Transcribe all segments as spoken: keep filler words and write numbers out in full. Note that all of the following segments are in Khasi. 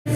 Ngi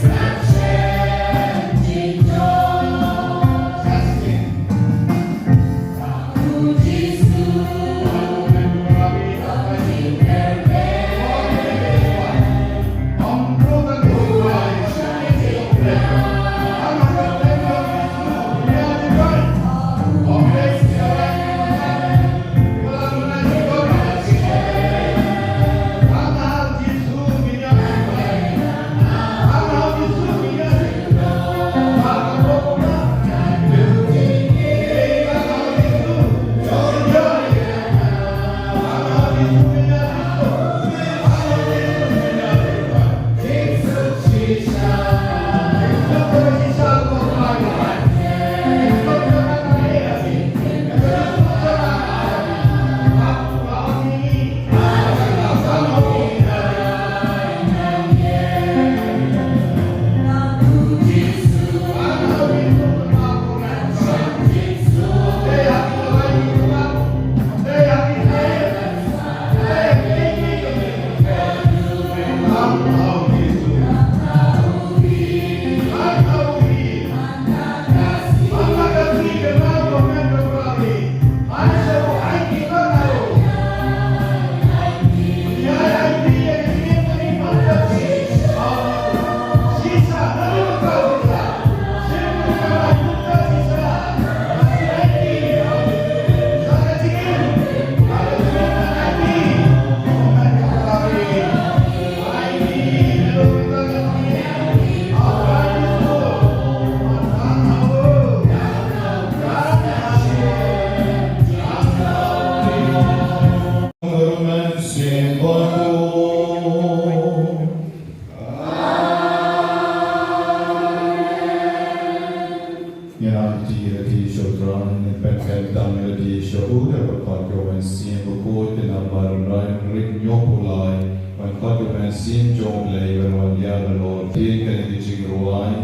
ïa ti ïa ti sha U Trai, ngi pynkyndang ïa ti sha u, da ka khot ka Mynsiem Bakhuid, ki namar rai rit ñiewpulai, ban khot ka mynsiem jong U Blei, ban wan ïa la lor. Te kane ka jingrwai,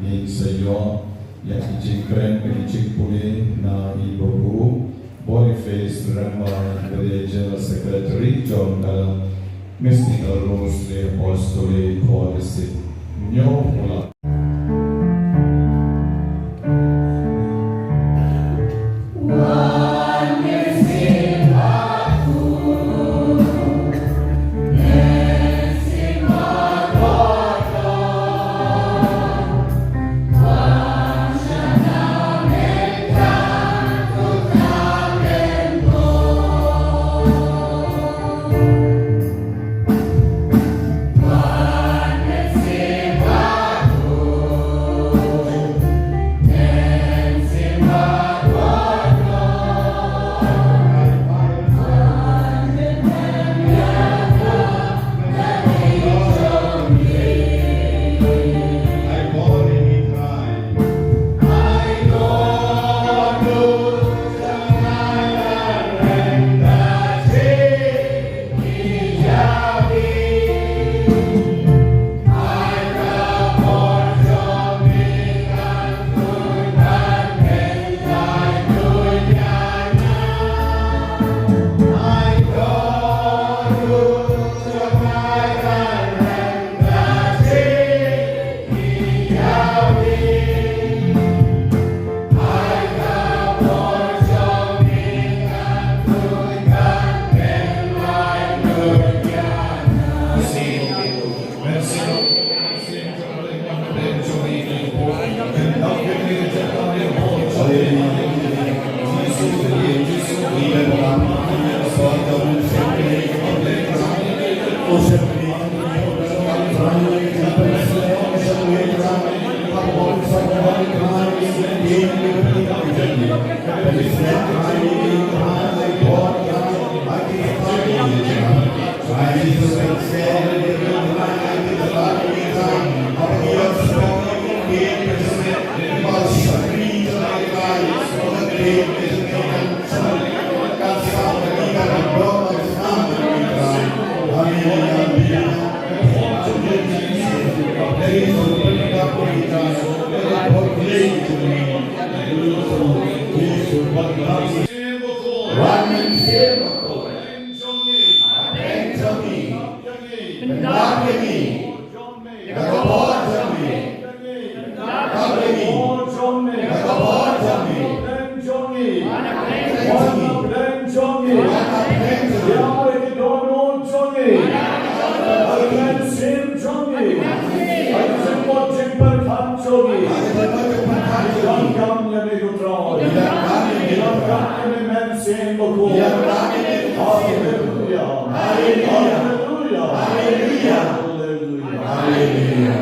ngin sa ïoh ïa ki jingkren, ki jingpule na i Babu Boniface Rengma, ba dei General Secretary jong ka Mystical Rosary Apostolic Fellowship. Ñiewpulai. Pyrkhat jong ngi. Pyrkhat jong ngi. Ïa me ko Trai. Ïa me ko Trai. Ïa me Mynsiem Bakhuid. Ïa me Mynsiem Bakhuid. Haleluya. Haleluya. Haleluya. Haleluya. Haleluya.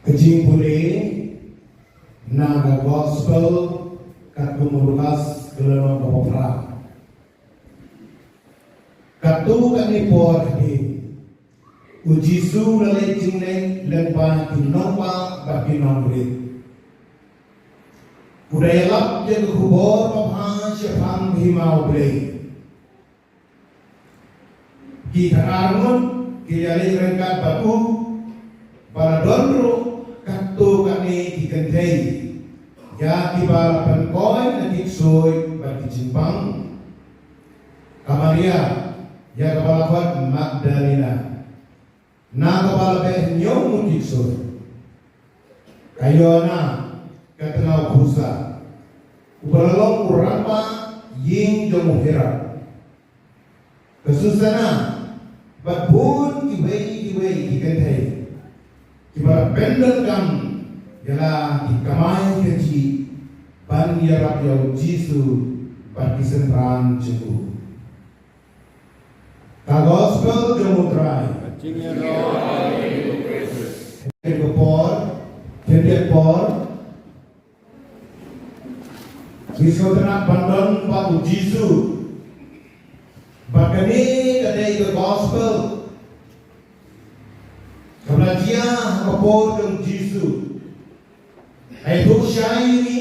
Ka jingpule na ka Gospel katkum u Lukas ka lynnong kaba phra. Katto katne por hadien, u Jisu u la leit jingleit lyngba ki nongbah bad ki nongrit. U da ïalap ïa ka khubor babha shaphang ka hima U Blei. Ki khatar ngut ki la leit ryngkat bad u, bad la don ruh katto katne ki kynthei ïa kiba la pynkoi na ki ksuid bad ki jingpang. Ka Maria ïa kaba la khot Magdalena, na kaba la beh hynñiew ngut ki ksuid. Ka Joanna, ka tnga u Kusa, uba la long u rangbah ïing jong u Herod. Ka Susana, bad bun kiwei kiwei ki kynthei kiba la pyndonkam ïa la ki kamai kajih ban ïarap ïa u Jisu bad ki synran jong u. Ka Gospel jong u Trai. Ka por, ka por, ngi sngewtynnat ban don bad u Jisu. Bad kane ka dei ka Gospel kaba la jia ha ka por jong u Jisu. Ai tu shai ni,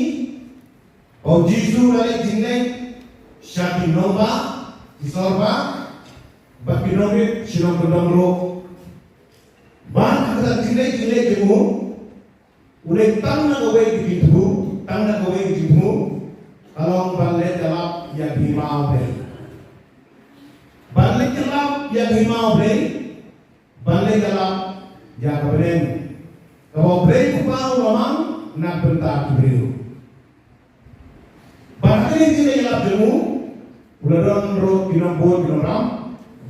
ba u Jisu u la leit jingleit sha ki nongbah, ki sorbah, bad ki nongrit shnong kyndong ruh. Bad ha kata ka jingleit jingleit jong u, u leit tang na kawei ka jingthmu, tang na kawei ka jingthmu, ka long ban leit ïalap ïa ka hima U Blei. Ban leit ïalap ïa ka hima U Blei, ban leit ïalap ïa ka bneng kaba U Blei u Kpa u la mang na ka bynta ki briew. Bad ha kane ka jingïalap jong u, u la don ruh ki nongbud ki nongram,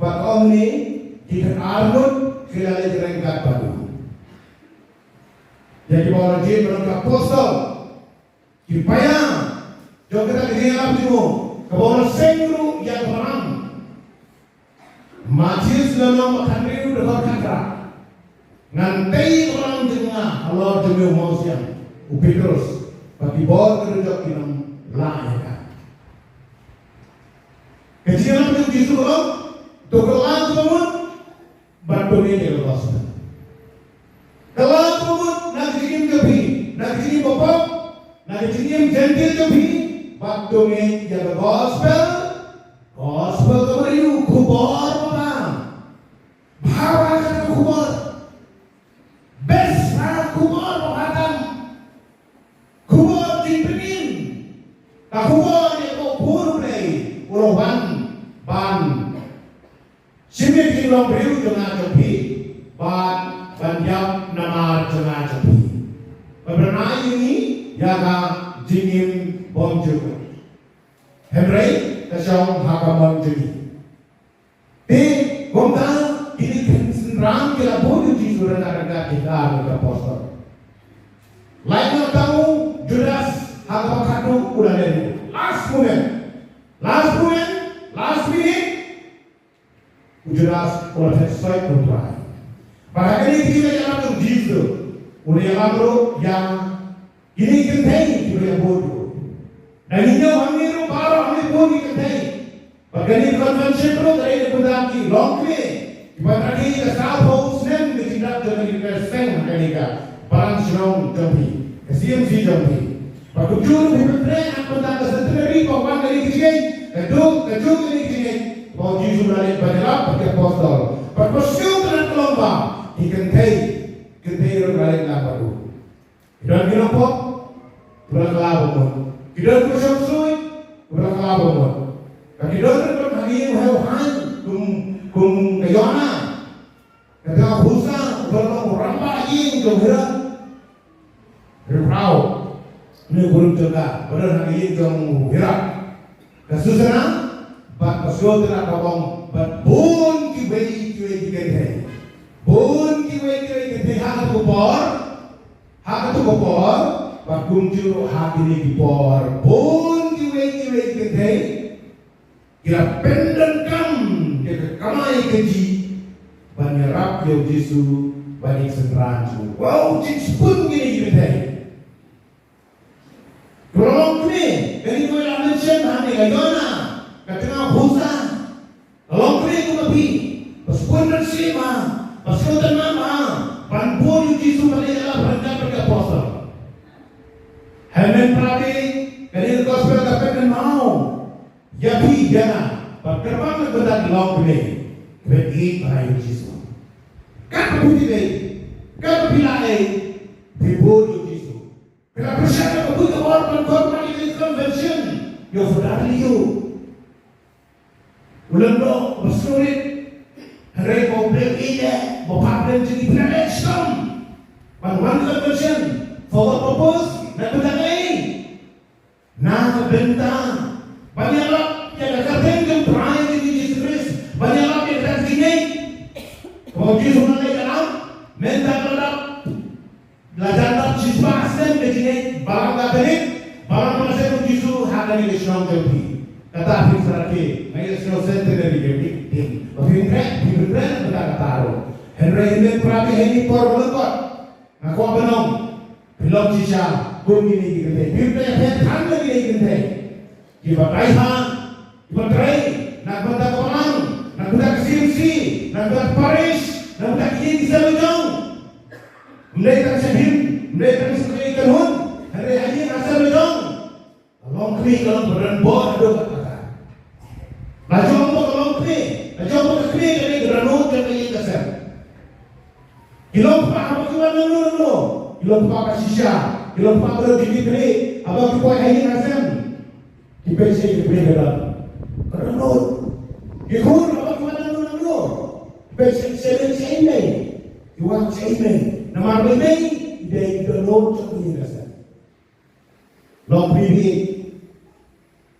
bad ong ni ki khatar ngut ki la leit ryngkat bad u. Ïa kiba u la jied ban long ki apostol, ki paia jong kata ka jingïalap jong u, kaba u la seng ruh ïa ka balang. Mathaios lynnong ba khathynriew dkhot khatkhyndai. Ngan tei ïa ka balang jong nga halor jong me u mawsiang u Petros, bad ki bor ka dujok kin ym lah ïa ka. Ka jingïalap jong u Jisu ka long, to kylla kaba mut bad to ngeit ïa ka gospel. Kylla kaba mut na ka jingim jong phi, na ka jingim bapop, na ka jingim jentil jong phi, bad to ngeit ïa ka gospel. Gospel ka mut ïa u khubor babha. Bha bha ka khubor. Best bha ka khubor babha tam. Khubor jingpynim. Ka khubor ïa ka khubor U Blei u la wan ban shim ïa ka jinglong briew jong nga jong phi, bad ban ïap namar jong nga jong phi, ban ai ïa ngi ïa ka jingim bymjukut. Hynrei ka shong ha ka mon jong ngi. Te kumta kine ki synran ki la bud ïa u Jisu ryngkat ryngkat ki khatar ngut ki apostol. Lait noh tang u Judas ha kaba khatduh u la leh. Last moment. Last moment, last minute. U Judas u la thep soit u Trai. Bad ha kane ka jingïalam jong u Jisu, u la ïalam ruh ïa kine ki kynthei kiba ïabud ruh. Da ngi ñiew hangne ruh baroh hangne bun ki kynthei. Bad kane ka convention ruh ka dei na ka bynta ki longkmie kiba rakhe ïa ka sawphew snem ka jingdap jong kane ka seng ha kane ka balang shnong jong phi, ka C M C jong phi. Bad kumjuh ruh phi pyntrei na ka bynta ka centenary ba wan kane ka jingngeit, ka duk, ka juk kane ka jingngeit ba u Jisu u la leit ban ïalap bad ki apostol. Bad ka sngewtynnat ka long ba ki kynthei, kynthei ruh ki la leit lang bad u. Ki don ki nongpop, kiba la kylla ba mut. Ki don kiba shong suit, kiba la kylla ba mut. Bad ki don ruh kiba ha ïing ha haiñ kum, kum ka Yona. Kata ka Husa, Ka long u rangbah ïing jong u Herod. Riewphraw. Une u briew jong ka ba don ha ka ïing jong u Herod. Ka Susana bad ka Susanna ka bong bad bun kiwei kiwei ki kynthei. Bun kiwei kiwei ki kynthei ha katu ka por. Ha katu ka por bad kumjuh ruh ha kine ki por bun kiwei kiwei ki kynthei ki la pyndonkam ïa ka kamai kajih ban ïarap ïa u Jisu ban ïeng synran sha u. Wow, jingsbun kine ki kynthei. Ka long kmie, kane kawei la mention hangne, ka Yona, ka tnga Husa. Ka long kmie kum ma phi, ba sbun ryngkat sha ma, ba sngewtynnat ma, ban bud ïa u Jisu ban leit ïalap ryngkat bad ki apostol. Hynmen para bangeit, kane ka gospel ka pynkynmaw ïa phi ïa nga, ba kyrpang na ka bynta ki longkmie, ba ïeit bha ïa u Jisu. Kat ba phi tip, kat ba phi la ei, phi bud ïa u Jisu. Phi la pyrshang ïa ka bud ka bor ban khot ma ïa ka convention ïa u Father Leo. U lem doh ba sngewrit. Hynrei ba u Blei u ïeit, ba u pap lem jong ngi, phi la leh shitom ban wan convention. For what purpose? Na ka bynta ei? Na ka bynta ban ïalap ïa ka kyrteng jong u Trai jong ngi Jisu Khrist, ban ïalap ïa ka jingngeit. Kumba u Jisu u la leh ïalam, mynta ka la dap, la jan dap shispah snem ka jingngeit, balang Katholik, balang Protestant, u Jisu ha kane ka shnong jong phi. Kata phi sa rakhe, nga ïohsngew centenary ka dei, dei. Ba phin treh, phin treh na ka bynta kata ruh. Hynrei hynmen para bangeit, ha kine ki por ba lyngkot, nga kwah ban ong, phi long shisha kum kine ki kynthei. Phi pynïapher than na kine ki kynthei kiba dei ha, kiba trei na ka bynta ka balang, na ka bynta ka C M C, na ka bynta ka parish, na ka bynta ki ïing ki sem la jong. Ym dei tang sha ïing, ym dei tang sha ka ïing ka hun, hynrei ha ïing ha sem la jong. Ka longkmie ka long ba don bor haduh katta. La jong ba ka longkmie, la jong ba ka kmie ka dei ka dohnud jong ka ïing ka sem. Ki long kpa haba ki wan nangno nangno, ki long kpa ba shisha, ki long kpa ba don jingkit kylli, haba ki poi ha ïing ha sem. Ki peit shaei ka kmie ka don, ka dohnud. Ki khun haba ki wan nangno nangno, ki peit shaei, shaei shaei mei, ki wan shaei mei. Namar ba i mei i dei i dohnud jong ka ïing ka sem. Long phi phi.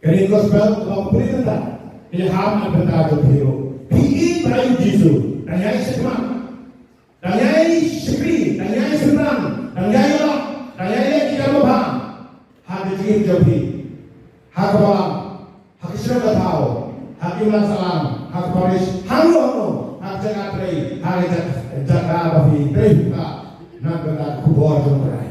Kane ka gospel ka long phi bynta. Ka ïahap na ka bynta jong phi ruh. Phi ïeit bha ïa u Jisu. Dang ïai shakmat, dang ïai shakri, dang ïai synran, dang ïai ïalap, dang ïai leh ki kam babha ha ka jingim jong phi, ha ka balang, ha ka shnong ka thaw, ha ka imlang sahlang, ha ka parish, hangno hangno, ha ka jaka trei, ha ka jaka, jaka ba phi trei, ha ka, na ka bynta ka khubor jong U Trai.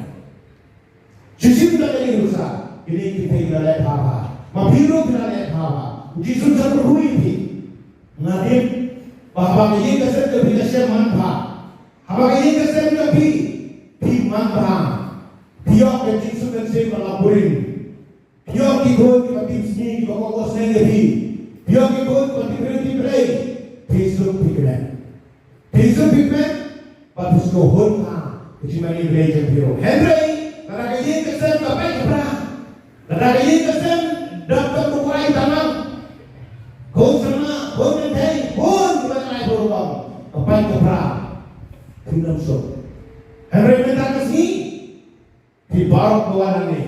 Shisien da ka ïing rusa, kine ki kynthei ki la leh bha bha. Ma phi ruh phi la leh bha bha. U Jisu u sa kyrkhu ïa phi. Nga tip ba haba ka ïing ka sem jong phi ka shem man bha, haba ka ïing ka sem jong phi, phi man bha. Phi ïoh ka jingsuk mynsiem ba la burom. Phi ïoh ki khun kiba tip sngi, kiba kohnguh sneng ïa phi. Phi ïoh ki khun kiba tip briew tip Blei. Phi suk phi kmen. Phi suk phi kmen bad phi sngewhun bha ka jingmane Blei jong phi ruh. Hynrei lada ka ïing ka sem ka pait ka pra, lada ka ïing ka sem dap dap u kwai u tamar, khun samla, khun kynthei, khun kiba nang ai bor bor, ka pait ka pra, phim dang suk. Hynrei mynta ka sngi, phi baroh ba wan hangne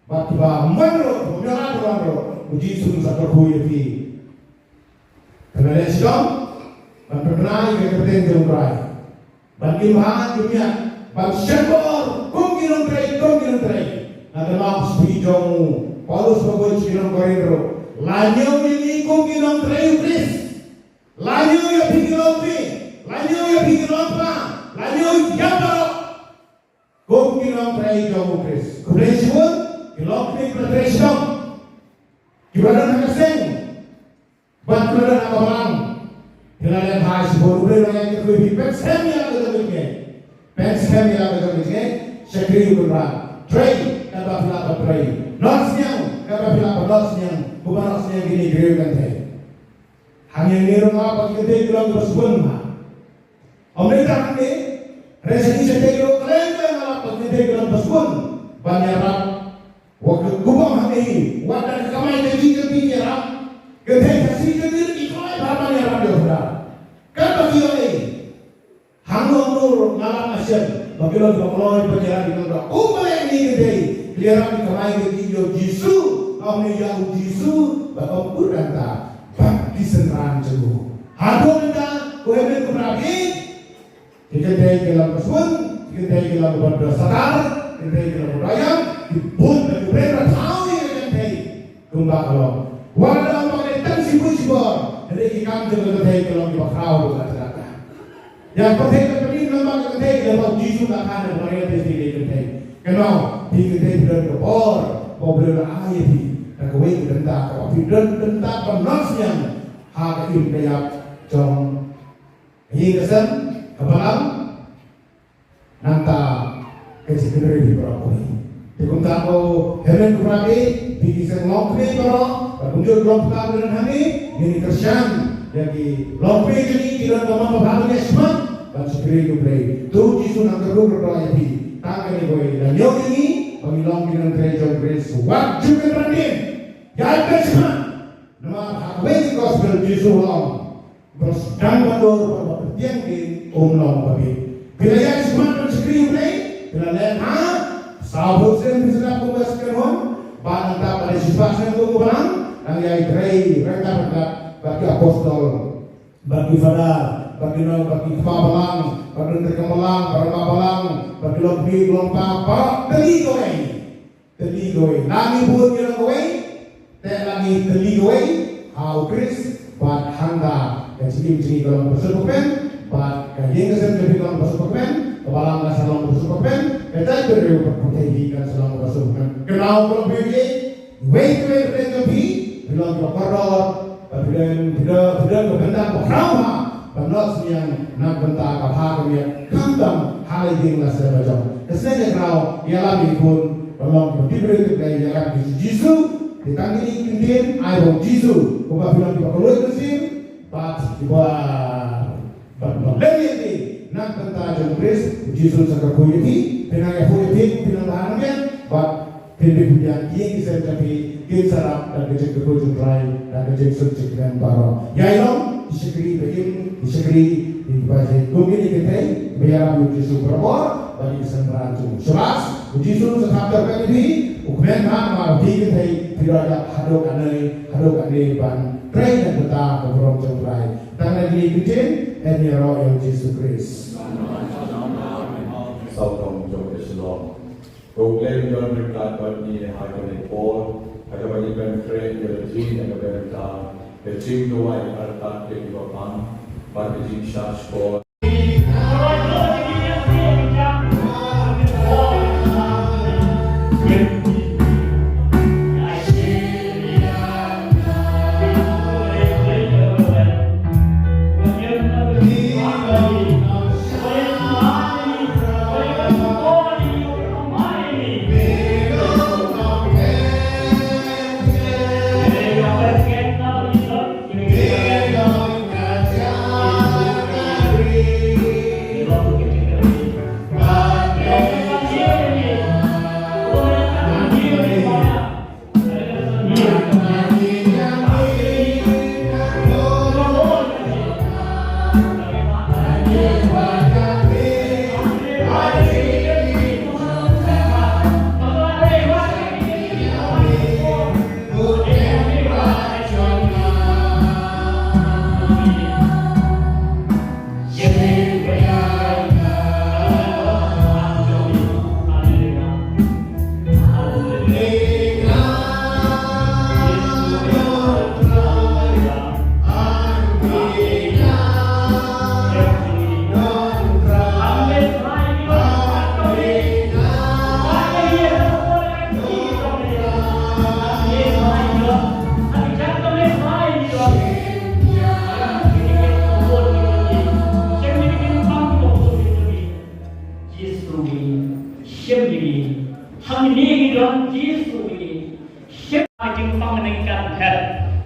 bad kiba ym wan ruh, ba ym ïoh lad ban wan ruh, U Jisu un sa kyrkhu ïa phi. Te leh shitom ban pynbna ïa ka kyrteng jong U Trai, ban im bha im miat, ban shem bor kum ki nongtrei, kum ki nongtrei. Nga kynmaw ka shithi jong u Paulus ba bun sha ki nong Korinth ruh, la ñiew ïa ngi kum ki nongtrei U Khrist. La ñiew ïa phi ki longkmie, la ñiew ïa phi ki longkpa, la ñiew ïa baroh kum ki nongtrei jong U Khrist. Khublei shibun ki longkmie kiba trei shitom, kiba don ha ka seng bad kiba don ha ka balang. Phi la leh bha shibun. U Blei un ïai kyrkhu ïa phi. Pynskhem ïa la ka jong ka jingngeit. Pynskhem ïa la ka jong ka jingngeit. Shakri ïa U Blei. Trei katba phi lah ban trei. Nosniang katba phi lah ban nosniang. Kumba nosniang kine ki briew kynthei. Hangne ruh nga lap ba ki kynthei ki long kiba sbun bha. Ym dei tang hangne, hynrei shane shatei ruh khlem khlem nga lap ba ki kynthei ki long kiba sbun ban ïarap. Wat ka kubang hangne hi, wat da ka kamai kajih ka phi ïarap. Kynthei Khasi ka dei ki kloi bha ban ïarap ïa u Father. Katba ki ïoh ei, hangno hangno ruh Malam Ashen, ba ki long ki ba kloi ba ki ïarap ki nongdoh. Kumba leh ïa kine ki kynthei, ki ïarap ki kamai ki ïa u Jisu, ong ïa u Jisu, ba ong u dang ta, ba ki synran jong u. Haduh mynta, ko hynmen ko para bangeit, ki kynthei ki long ba sngewsih, ki kynthei ki long ba doh satar, ki kynthei ki long ba doh ïam, ki bun ba ki bret ba thaw ïa ki kynthei. Kumba ka long. Wat la ong ba ka dei tang shibun shibor. Hynrei ki kam jong ka kynthei ka long kiba khraw ruh ka tnat. Ïa ka kynthei ka pynïaid namar ka kynthei ka long Jisu ka khan ka Maria te phi dei kynthei. Kynmaw phi kynthei phi don ka bor ba U Blei u la ai ïa phi. Da kawei ka bynta kaba phi don bynta ban nosniang ha ka im ka ïap jong ka ïing ka sem, ka balang, nangta ka jingkynrei hi baroh kawei. Te kumta ko hynmen ko para bangeit, phi ki seng longkmie baroh, bad kumjuh longkmie baroh hangne, ngin ïa kyrshan ïa ki longkmie jong ngi ki don ka mon ka bha ban ïa shmat ban shakri ïa U Blei. To Jisu nang kyrkhu kyrdoh ïa phi. Tang kane kawei, da ñiew ïa ngi ba ngi long ki nongtrei jong U Khrist. Wat ju kynran dien. Ïa phi shmat. Namar ha kawei ka gospel Jisu u ong, ba sdang ban dur bad ba pyntieng dien um long ba biang. Phi la ïaid shakhmat ban shakri U Blei, phi la leh ha sawphew snem phi sdang kum ka second home, bad nangta ba dei shispah snem kum ka balang, dang ïai trei ryngkat ryngkat bad ki apostol, bad ki fadar, bad ki nong, bad ki kpa balang, bad ki nongtrei kam balang, bad ki rangbah balang, bad ki longkmie ki longpa, bad tylli kawei. Tylli kawei. La ngi bun ngi long kawei. Te la ngi tylli kawei ha U Khrist. Bad hangta ka jingim jong ngi ka long kaba suk ba kmen. Bad ka ïing ka sem jong phi ka long kaba suk ba kmen. Ka balang ka sa long kaba suk ba kmen. Ka jaitbynriew bad ka pyrthei hi kan sa long kaba suk ba kmen. Kynmaw ka long phi ïa iwei pa iwei jong phi. Phi long kiba kordor. Bad phi don, phi don, phi don ka bynta kaba khraw bha ban nosniang na ka bynta ka bha ka miat khamtam ha la ïing la sem la jong. Ka seng ka khraw ïalam ïa ki khun ban long kiba tip briew tip Blei, ïalam ïa u Jisu. Te tang kine ki kyntien ai ba u Jisu kumba phi long kiba kylluid mynsiem bad kiba, bad ba leh ïa ki na ka bynta jong u Khrist. U Jisu sa kyrkhu ïa phi, phi nang ïa phi, phi nang bha nang ïa bad Phin phin pynbiang ïa ki sem jong phi, kin sa rap da ka jingkyrkhu jong U Trai, da ka jingsuk jingkmen baroh. Ïa i long ki shakri ba im, ki shakri kiba jait kum kine ki kynthei ba ïarap ïa u Jisu barabor bad ïa ki synran jong u. Shabas, u Jisu sa thap tyrpeng ïa phi, u kmen bha namar phi ki kynthei phi la ïarap haduh katne, haduh katne ban trei na ka bynta ka burom jong U Trai. Tang na kine ki ktien, yn ïaroh ïa u Jisu Khrist. Sawdong jong ka shalom. Ko Blei un don ryngkat bad ngi ha kane ka por, ha kaba ngi ban kren ïa la jong, ha kaba ngi ban kren ïa la jong, ka jingduwai artat ïa kiba pang bad ka jingshahshkor. Jisu ngi shim ïa ngi. Hangne ngi don Jisu ngi shim. Ka jingpang ngi kan pher.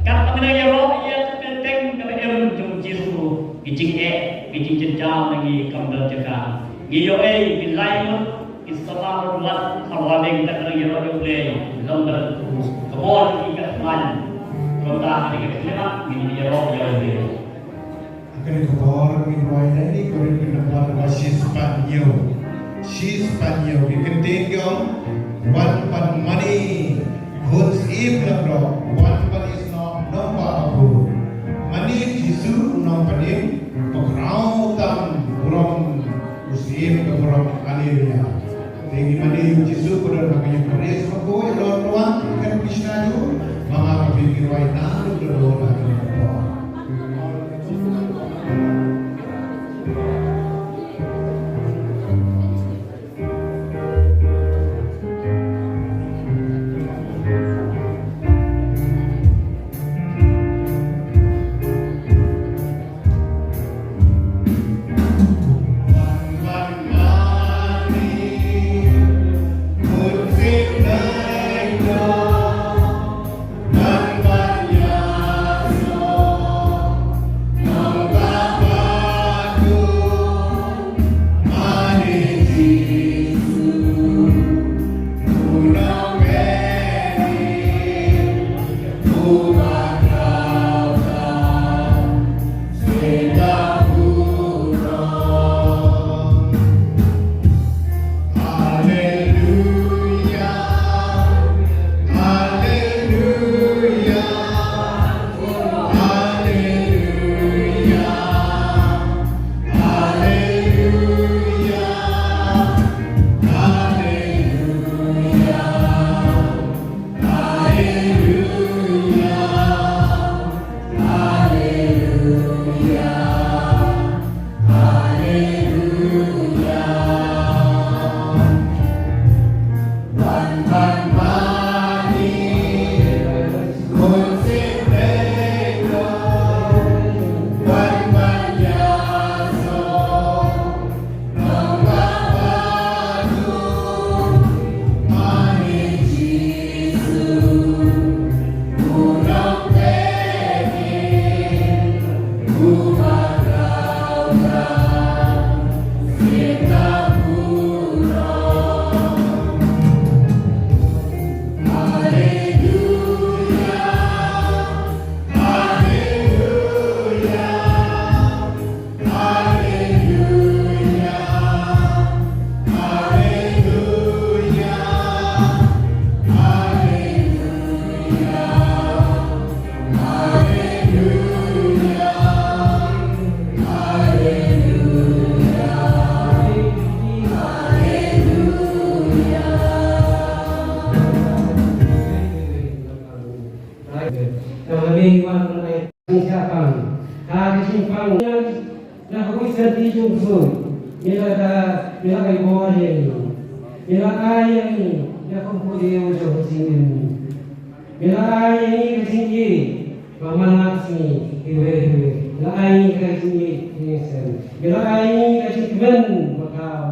Kan pang ngi ïaroh ïa ka teng kaba em jong Jisu. Ki jingeh, ki jingjynjar ngi kam don jaka. Ngi ïoh ei, ngi lai mut, ngi samar mut, ha Rwandeng kan ngi ïaroh ïa U Blei. Long ka tu ka bor ngi ka man. Kumta ngi ka khlem ngi ïaroh ïa U Blei. Kane ka bor ngi rwai na ini ka ring ka bor ba shi span. Spanyol ki kyntien ki ong, wan ban mane, hun syiem lyngdoh, wan ban ïasnoh nongbah babun. Mane Jisu u nongpynim, pynkhraw tam burom u syiem ka burom. Haleluya. Te ngi mane ïa u Jisu ba don ha ka ïing barit sha ko ïa lor tuan kan Krishna ju, ma nga ma phi ngi rwai na ruh da don ha ka ïing. Ka la mei wan na ka jingpang. Ha ka jingpang na ka bynta jong u. Me la da, me la ai bor ïa ngi. Me la ai ïa ngi na ka bynta jong u jingim. Me la ai ïa ngi ka jingim ba man la sngi iwei iwei. La ai ïa ngi ka jingim ïa ngi shen. Me la ai ïa ngi ka jingkmen ba kam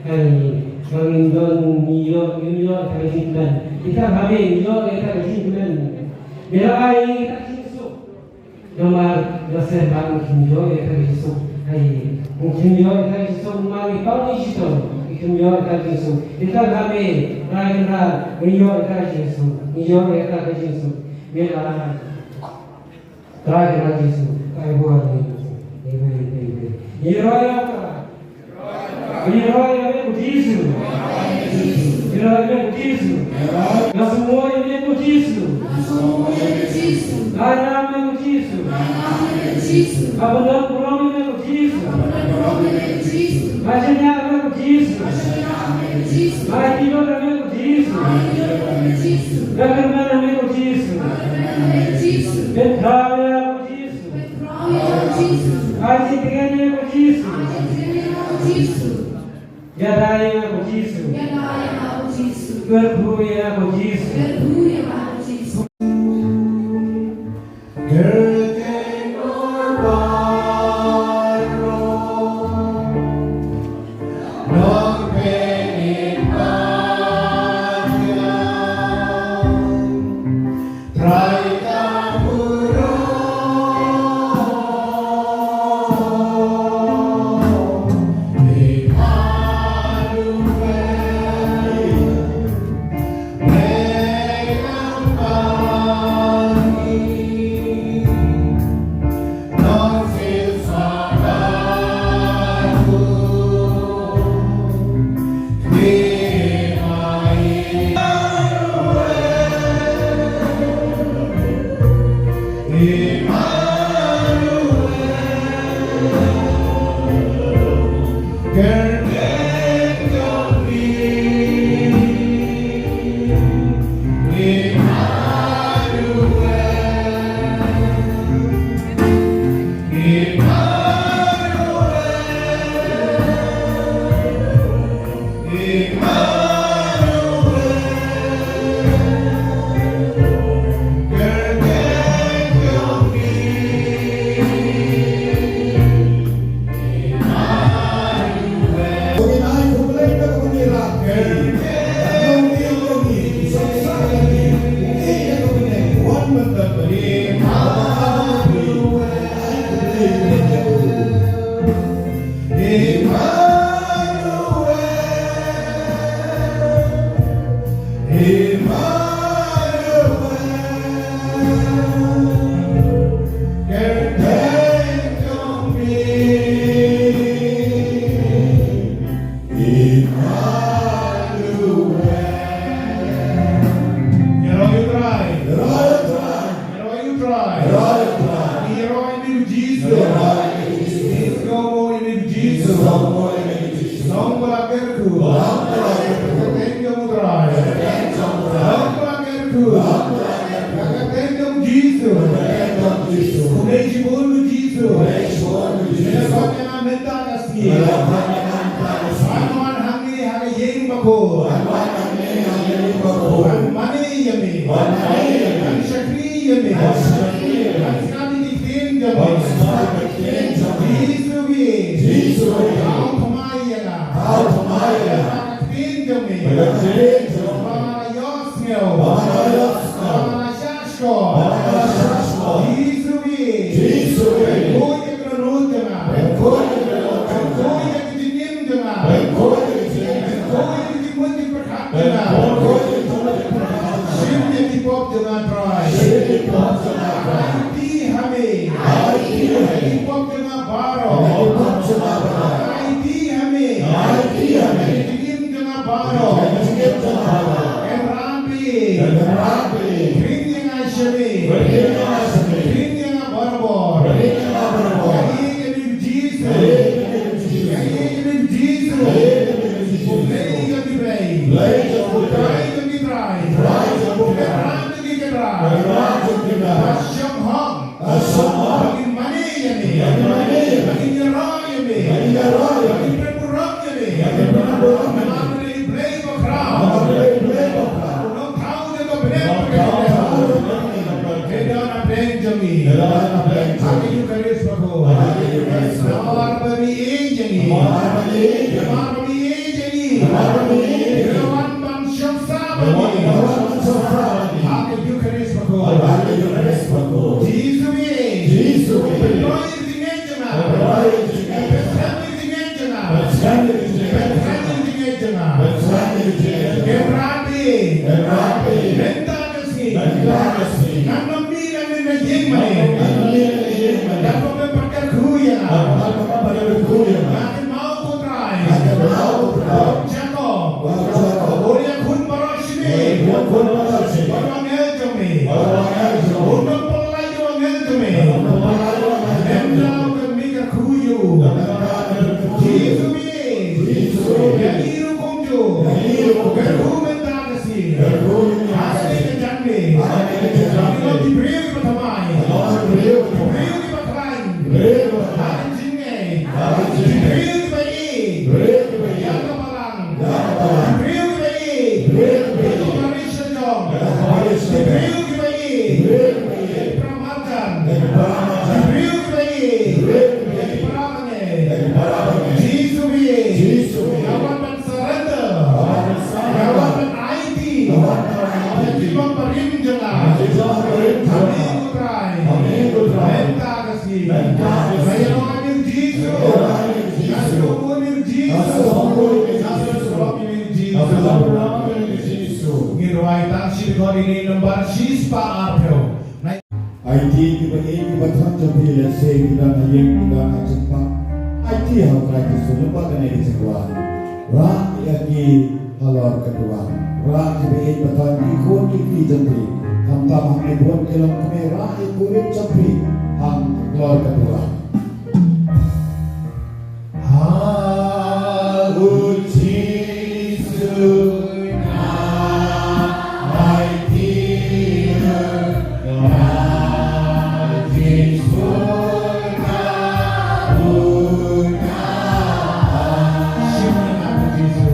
ha ngi. Ba ngin don ngi ïoh, ngin ïoh ka jingkmen. Kita ha me ngi ïoh ka jingkmen. Me la ai ïa ngi ka jingsuk. Namar la shen ba ngin ïoh ïa ka jingsuk. Ai, ngin ïoh ïa ka jingsuk namar ngi pang digital. Ngin ïoh ïa ka jingsuk. Ita kame, Trai Kynrad, ngin ïoh ïa ka jingsuk. Ngin ïoh ïa ka jingsuk. Me la Trai Kynrad Jisu, ai bor ni. Amen, amen. Ngi roi ïa ka Ngi roi ïa me ko Jisu. Ngi roi ïa me ko Jisu. Nga sngewbha ïa me ko Jisu. Nga ïam ïa me ko Jisu. Nga bynta burom ïa me ko Jisu. Nga shaniah ïa me ko Jisu. Nga ïohi ïa me ko Jisu. Nga kyrmen ïa me ko Jisu. Pynkhraw ïa me ko Jisu. Ai jingtngen ïa me ko Jisu. Ïada ïa nga ko Jisu. Kyrkhu ïa nga ko Jisu. Ïaroh ïa u Trai. Ïaroh ïa u Trai. Ïaroh ïa u Trai. Ïaroh ïa u Trai. Ngi ïaroh ïa me ko Jisu. Ïaroh ïa me ko Jisu. Ngi sngew mo ïa me ko Jisu. Ngi sngew mo ïa me ko Jisu. Long ba la kyrkhu. Long ba la kyrkhu. Ha ka kyrteng jong u Trai. Ha ka kyrteng jong u Trai. Long ba la kyrkhu. Long ba la kyrkhu. Ha ka kyrteng jong u Jisu. Ha ka kyrteng jong u Jisu. Khublei shibun ko Jisu. Khublei shibun ko Jisu. Ïa ka kyrteng mynta ka sngi. Ïa ka kyrteng mynta ka sngi. Ban wan hangne ha ka ïing bakhuid. Ban wan hangne ha ka ïing bakhuid. Ban mane ïa me. Ban mane ïa me. Ban shakri ïa me. Ban shakri ïa me. Ban sngap ïa ki ktien jong me. Ban sngap ïa ki ktien jong me. Jisu we. Jisu we. Thaw thymmai ïa nga. Thaw thymmai ïa nga. Ba ka ktien jong me. Ba ka ktien jong me. Ba nga la ïohsngew. Ba nga la ïohsngew. Ba nga la shahshkor. Ba nga la shahshkor. Jisu we. Jisu we. Khuid ïa ka dohnud jong nga. Khuid ïa ka dohnud jong nga. Khuid ïa ka jingim jong nga. Khuid ïa ka jingim jong nga. Khuid ïa ka jingmut jingpyrkhat jong nga. Khuid ïa ka jingmut jingpyrkhat jong nga. Shim ïa ki pop jong nga Trai. Shim ïa ki pop jong nga Trai. Aiti ha me. Aiti ha me. Ïa ki pop jong nga baroh. Ïa ki pop jong nga baroh. Aiti ha me. Aiti ha me. Ïa ki jingim jong nga baroh. Ïa ki jingim jong nga baroh. Kynrad bad ïeit. Kynrad bad ïeit. Khring ïa nga sha me. Khring ïa nga sha me. Khring ïa nga barabor. Khring ïa nga barabor. Ïa ïeit ïa me ko Jisu. Ïa ïeit ïa me ko Jisu. Ïa ïeit ïa me ko Jisu. Ïa ïeit ïa me ko Jisu. Blei jong ki blei. Blei jong ki blei. Trai jong ki trai. Trai jong ki trai. Kynrad jong ki kynrad. Kynrad jong ki kynrad. Ba shong hok. Ba shong hok. Ba ngin mane ïa me. Ba ngin mane ïa me. Ba ngin ïaroh ïa me. Ba ngin ïaroh ïa me. Ba ngin pynburom ïa me. Ba ngin pynburom ïa me. Namar me dei Blei bakhraw. Namar me dei Blei bakhraw. U nongthaw jong ka bneng. U nongthaw jong ka bneng. Te don ha pdeng jong ngi. Te don ha pdeng jong ngi. Ha ka Eukharist bakhuid. Ha ka Eukharist bakhuid. Namar ba me ïeit ïa ngi. Namar ba me ïeit ïa ngi. Namar ba me ïeit ïa ngi. Namar ba me ïeit ïa ngi. Te wan ban shong sah bad ngi. Te wan ban shong sah bad ngi. Ha ka Eukharist bakhuid. Ha ka Eukharist bakhuid. Jisu we. Jisu we. Pynroi ïa ka jingngeit jong nga. Pynroi ïa ka jingngeit. Pynskhem ïa ka jingngeit jong nga. Pynskhem ïa ka jingngeit jong nga. Pynskhem ïa ka jingngeit jong nga. Kynrad bad ïeit. Kynrad bad ïeit. Mynta ka sngi. Mynta ka sngi. Ngan ym mih nangne na ïing mane. Ngan ym mih nangne na ïing mane. Lada phim pat kyrkhu ïa nga. Lada phim pat kyrkhu ïa nga. Nga kynmaw ko Trai. Nga kynmaw ko Trai. Jakob. Jakob. Bad ïa khun baroh shi. Bad ïa khun baroh shi. Bad ïa u angel jong me. Bad ïa u angel jong me. Un ym pynlait ïa u angel jong me. Un ym pynlait ïa u angel jong me. Lymda u kynmaw kyrkhu ïa u. Lymda u kynmaw kyrkhu ïa u. Jisu we. Jisu we. Ïa ngi ruh kumjuh. Ïa ngi ruh kumjuh. Kyrkhu mynta ka sngi. Kyrkhu mynta ka sngi. Ha kane ka janmiet. Ha kane ka janmiet. Ngi long ki briew kiba thymmai. Ngi long ki briew kiba thymmai. Ki briew kiba khlaiñ. Ki briew kiba khlaiñ. Ha ka jingngeit. Ha ka jingngeit. Ki briew kiba ïeit. Ki briew kiba ïeit. Ïa ka balang. Ïa ka balang. Ki briew kiba ïeit. Ki briew kiba ïeit. Ïa ka parish la jong. Ïa ka parish la jong. Ki briew kiba ïeit. Ki briew kiba ïeit. Ïa ki para marjan. Ïa ki para marjan. Ki briew kiba ïeit. Ki briew kiba ïeit. Ïa ki para bangeit. Ïa ki para bangeit. Jisu we. Jisu we. Nga wan ban surrender. Nga wan ban surrender. Nga wan ban aiti. Nga wan ban aiti. Ïa ki long barim jong nga. Ïa ki long barim jong nga. Ha me ko Trai. Ha me ko Trai. Mynta ka sngi. Mynta ka sngi. Nga ïaroh ha me ko Jisu. Nga ïaroh ha me ko Jisu. Nga sngewbha ha me ko Jisu. Nga sngewbha ha me ko Jisu. Nga sngewbha ha me ko Jisu. Nga sngewbha ha me ko Jisu. Ngin rwai tang shi dkhot ine nambar shispah arphew. Aiti kiba ïeit kiba thang jong phi, lehse ki don ha ïing, ki don ha jingpang. Aiti ha u Trai Jisu lyngba kane ka jingrwai. Rah ïa ki halor ka duwan. Rah kiba ïeit ba thang, ki khun ki kti jong phi. Khamtam hangne bun ki longkmie, rah ïa ki kurim jong phi halor ka duwan. Ha u Jisu nga aiti, nga Jisu nga u nga. Shim ïa nga Jisu.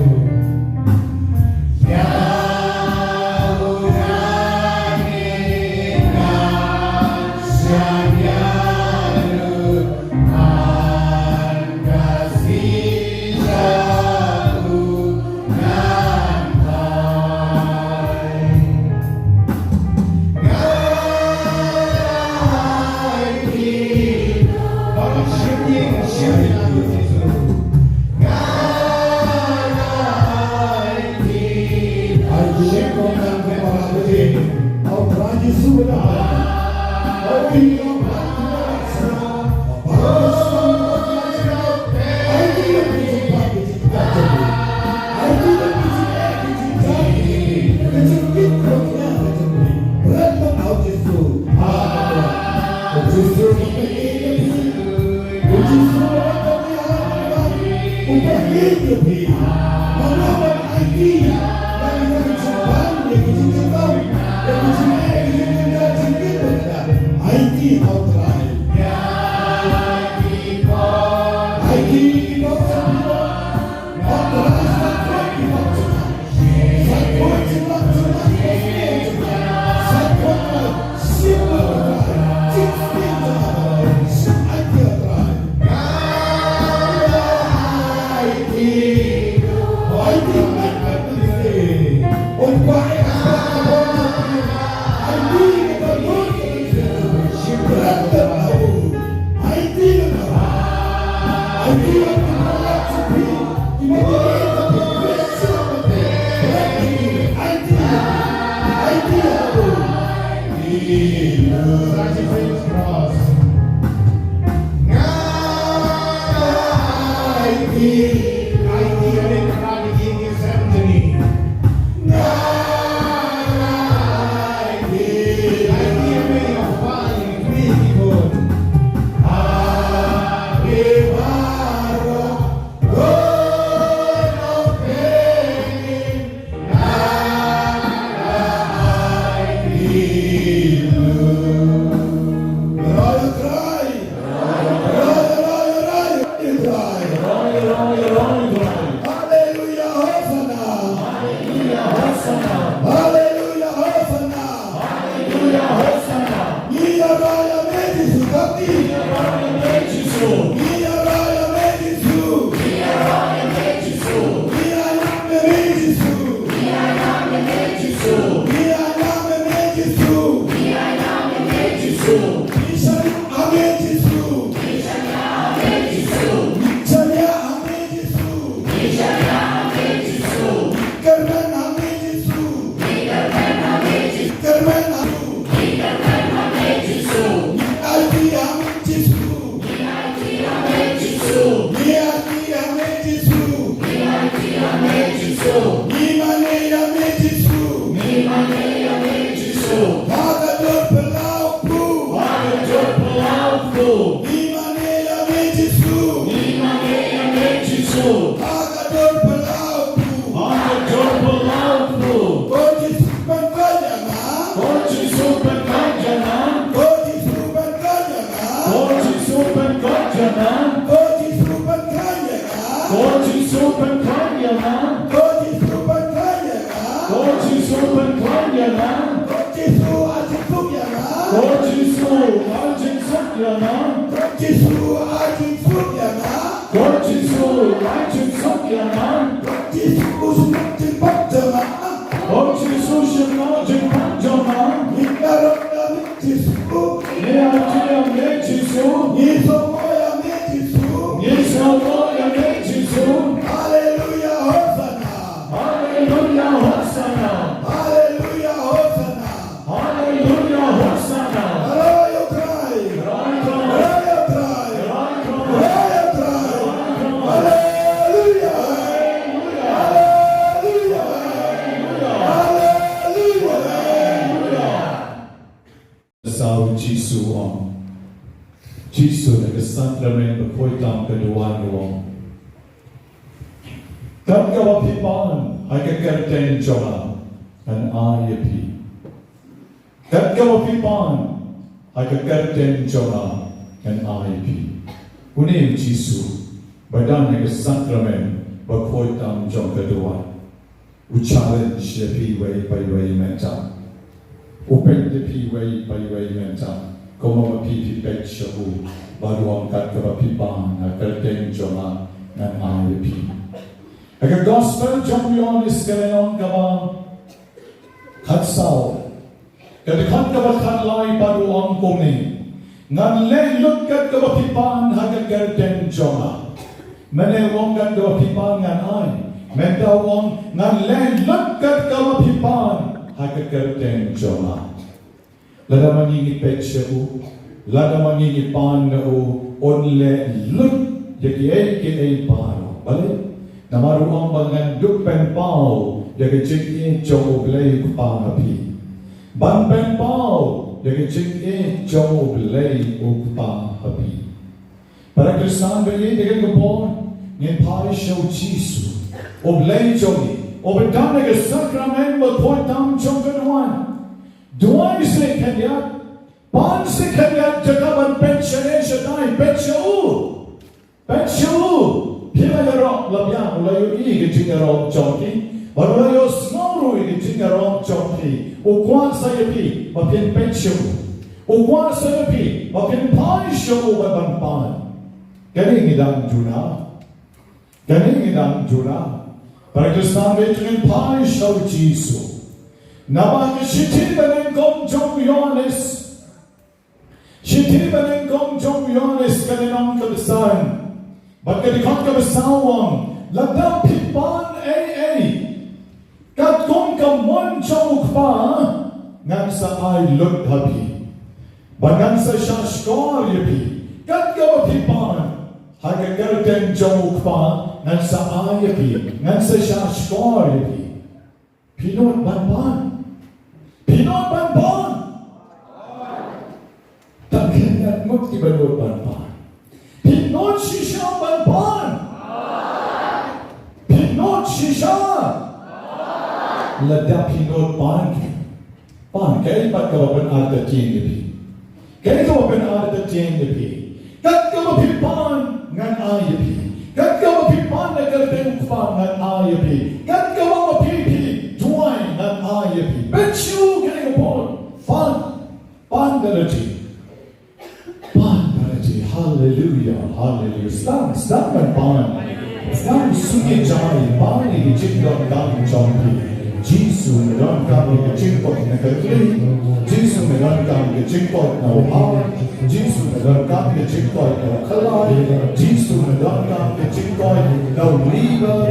Hallelujah, Hosanna. Hallelujah, Hosanna. Hallelujah, Hosanna. Hallelujah, Hosanna. Ngi ïarai ïa me Jisu, kati. Ngi ïarai ïa me Jisu. Ngi ïarai ïa me Jisu. Ngi ïarai ïa me Jisu. Ngi ïarai ïa me Jisu. Ngi ïarai ïa me Jisu. Ngi ïarai ïa me Jisu. Ngi shaniah ïa me Jisu. Ngi shaniah ïa me Jisu. Ngi shaniah ïa me Jisu. Ngi shaniah ïa me Jisu. Ngi kyrmen ïa me Jisu. Ngi kyrmen ïa me Jisu. Ngi kyrmen ïa me Jisu. Ngi aiti ïa me Jisu. Ngi aiti ïa me Jisu. Ngi aiti ïa me Jisu. Ngi aiti ïa me Jisu. Ngi mane ïa me Jisu. Ngi mane ïa me Jisu. Ha ka dur phyllaw kpu. Ha ka dur phyllaw kpu. Ngi mane ïa me Jisu. Ngi mane ïa me Jisu. Ha ka dur phyllaw kpu. Ha ka dur phyllaw kpu. Ko Jisu pynkoit ïa nga. Ko Jisu pynkoit ïa nga. Ko Jisu pynkoit ïa nga. Ko Jisu pynkoit ïa nga. Ko Jisu pynkoit ïa nga. Ko Jisu pynkoit ïa nga. Ko Jisu pynkoit ïa nga. Ko Jisu pynkoit ïa nga. Ko Jisu ai jingsuk ïa nga. Ko Jisu ai jingsuk ïa nga. Ko Jisu ai jingsuk ïa nga. Ko Jisu ai jingsuk ïa nga. Ko Jisu u sngewthuh jingpang jong nga. Ko Jisu sngewthuh jingpang jong nga. Ngi ïaroh ïa me Jisu. Ngi aiti ïa me Jisu. Ngi sngewthuh ïa me Jisu. Ngi sngewthuh ïa me Jisu. Hallelujah, Hosanna. Hallelujah, Hosanna. Hallelujah, Hosanna. Hallelujah, Hosanna. Hallelujah, Trai. Hallelujah, Trai. Hallelujah, Trai. Hallelujah. Hallelujah. Hallelujah. Saw Jisu u ong. Jisu na ka sakramen bakhuid tam ka duwan u ong. Kat kaba phi pan ha ka kyrteng jong nga, ngan ai ïa phi. Kat kaba phi pan ha ka kyrteng jong nga, ngan ai ïa phi. Une u Jisu ba don ha ka sakramen bakhuid tam jong ka duwan. U challenge ïa phi iwei pa iwei mynta. U peit ïa phi iwei pa iwei mynta. Kumba ma phi phi peit sha u, bad u ong kat kaba phi pan ha ka kyrteng jong nga, ngan ai ïa phi. Ha ka gospel jong u Ïoannis ka lynnong kaba khatsaw, ka dkhot kaba khatlai pat u ong kumne. Ngan leh lut kat kaba phi pan ha ka kyrteng jong nga. Mynne u ong kat kaba phi pan ngan ai. Mynta u ong ngan leh lut kat kaba phi pan ha ka kyrteng jong nga. Lada ma ngi ngi peit sha u, lada ma ngi ngi pan na u, un leh lut ïa kiei kiei baroh. Balei? Namar u ong ba ngan dup pynpaw ïa ka jingïeit jong U Blei U Kpa ha phi. Ban pynpaw ïa ka jingïeit jong U Blei U Kpa ha phi. Para Khristan ba ïeit, ha kane ka por ngin phai sha u Jisu, U Blei jong ngi, uba don ha ka sakramen bakhuid tam jong ka duwan. Duwai seh khyndiat, pan seh khyndiat, jaka ban peit sha ei sha tai, peit sha u. Peit sha u. Phi la ïaroh la biang, u la ïohi ïa ka jingïaroh jong phi. Bad u la ïohsngew ruh ïa ka jingïaroh jong phi. U kwah sa ïa phi ba phin peit sha u. U kwah sa ïa phi ba phin phai sha u bad ban pan. Kane ngi dang duna. Kane ngi dang jura. Para Khristan, ngin phai sha u Jisu. Namar ka shithi banyngkong jong u Ïoannis. Shithi banyngkong jong u Ïoannis ka lynnong kaba san. Bad ka dkhot kaba saw ong, lada phi pan ei ei, katkum ka mon jong u Kpa, ngan sa ai lut ha phi. Bad ngan sa shahshkor ïa phi. Kat kaba phi pan ha ka kyrteng jong u Kpa, ngan sa ai ïa phi. Ngan sa shahshkor ïa phi. Phi nud ban pan? Phi nud ban pan? Tang khyndai ngut kiba nud ban pan. Phi nud shisha ban pan? Phi nud shisha? Lada phi nud, pan. Pan, kaei pat kaba pynartatien ïa phi? Kaei kaba pynartatien ïa phi? Kat kaba phi pan, ngan ai ïa phi. Kat kaba phi pan na ka kyrteng u Kpa, ngan ai ïa phi. Kat kaba phi, phi duwai, ngan ai ïa phi. Pynshai kaei kaba phi pan. Pan, pan da lade. Pan da lade. Haleluia, haleluia. Sdang, sdang ban pan. Sdang suki jai, pan ïa ki jingdonkam jong phi. Jisu me donkam ïa ka jingkoit na ka kli. Jisu me donkam ïa ka jingkoit na u har. Jisu me donkam ïa ka jingkoit na u khlai. Jisu me donkam ïa ka jingkoit na u liver.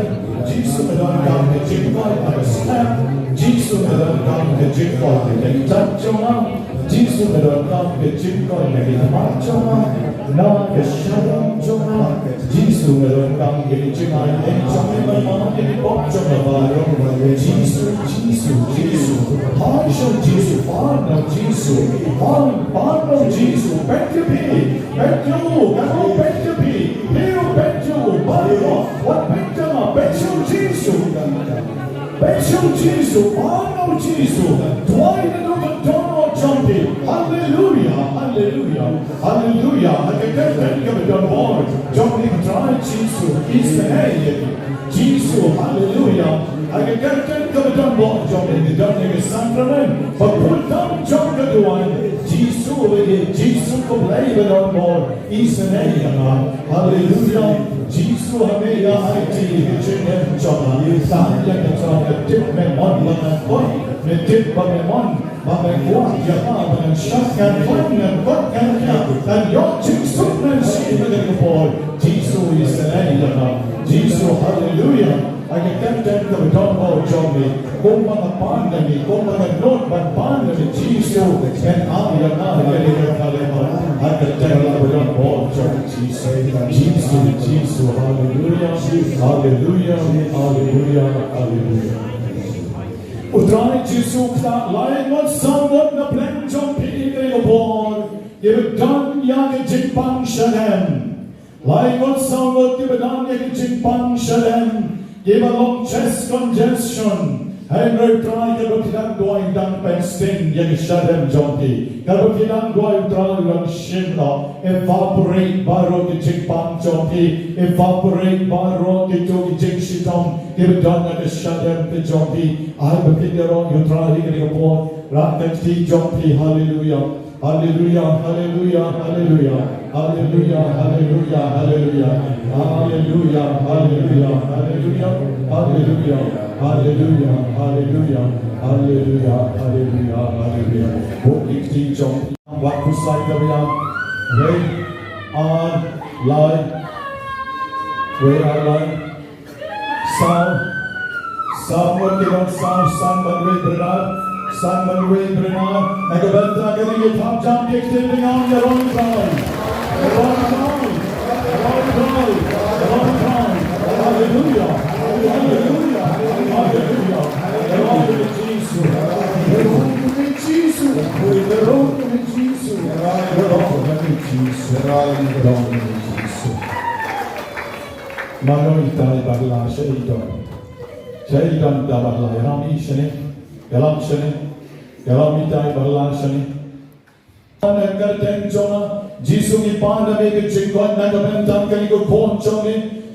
Jisu me donkam ïa ka jingkoit na ka snem. Jisu me donkam ïa ka jingkoit na ka jingkoit jong nga. Jisu me donkam ïa ka jingkoit na ki khmat jong nga, na ka shadem jong nga. Jisu me donkam ïa ka jingai jong nga, ïa ka pop jong nga baroh. Jisu, Jisu, Jisu. Phai sha u Jisu, pan na u Jisu. Pan, pan na u Jisu. Peit ïa phi, peit ïa u, kan u peit ïa phi. Phi u peit ïa u, pan ïa u. Wat peit ïa nga, peit sha u Jisu. Peit sha u Jisu, pan na u Jisu. Duwai naduh ka dohnud jong phi. Haleluia, haleluia, haleluia. Ha ka kyrteng kaba donbor jong u Trai Jisu, isynei ïa ki. Jisu, haleluia. Ha ka kyrteng kaba donbor jong u, ngi don ha ka sakramen ba pyndonkam jong ka duwan. Jisu, Jisu khublei ba donbor. Isynei ïa nga. Haleluia. Jisu, ha me ïa aiti ïa ka jingim jong nga. Tang ïa kata ka tip me mon ba ngan koit. Me tip ba me mon ba me kwah ïa nga ba ngan shad, ngan khlaiñ, ngan kot, ngan khiah, ngan ïoh jingsuk, ngan shim ha kane ka por. Jisu, isynei ïa nga. Jisu, haleluia. Ha ka kyrteng kaba donbor jong me, kumba nga pan na me, kumba nga nud ban pan na me, Jisu, ngan ai ïa nga ha kane ka khyllipmat, ha ka kyrteng kaba donbor jong Jisu. Jisu, Jisu, haleluia, haleluia, haleluia, haleluia. U Trai Jisu, kata lai ngut saw ngut na pdeng jong phi ha kane ka por, kiba don ïa ka jingpang shadem. Lai ngut saw ngut kiba don ïa ka jingpang shadem, kiba long chest congestion. Hynrei Trai, katba phi dang duwai, dang pynsting ïa ka shadem jong phi. Katba phi dang duwai, Trai, u dang shim noh. Evaporate baroh ka jingpang jong phi. Evaporate baroh kito ki jingshitom kiba don ha ka shadem ka jong phi. Ai ba phin ïaroh ïa u Trai ha kane ka por. Rah ka kti jong phi. Haleluia. Haleluia, haleluia, haleluia. Haleluia, haleluia, haleluia. Haleluia, haleluia, haleluia. Haleluia, haleluia, haleluia. Haleluia, haleluia, haleluia. Buh ki kti jong phi. Wat khuslai ka biang. Wei ar lai. Wei ar lai. Saw. Saw ngut ki don saw, san ban wei bynriew. San ban wei bynriew. Na ka bynta kane ngi thap jam ki ktien jingïaroh ïaroh ïaroh. Ïaroh ïaroh. Ïaroh ïaroh. Ïaroh ïaroh. Haleluia. Haleluia. Haleluia. Ïaroh ïaroh Jisu. Ïaroh ïaroh Jisu. Ïaroh ïaroh Jisu. Ïaroh ïaroh Jisu. Mano itai ba la shaei don. Shaei don da ba la ïalam i shane. Ïalam shane. Ïalam itai ba la shane. Na ka kyrteng jong nga, Jisu ngi pan na me ka jingkoit na ka bynta kane ka khun jong ngi.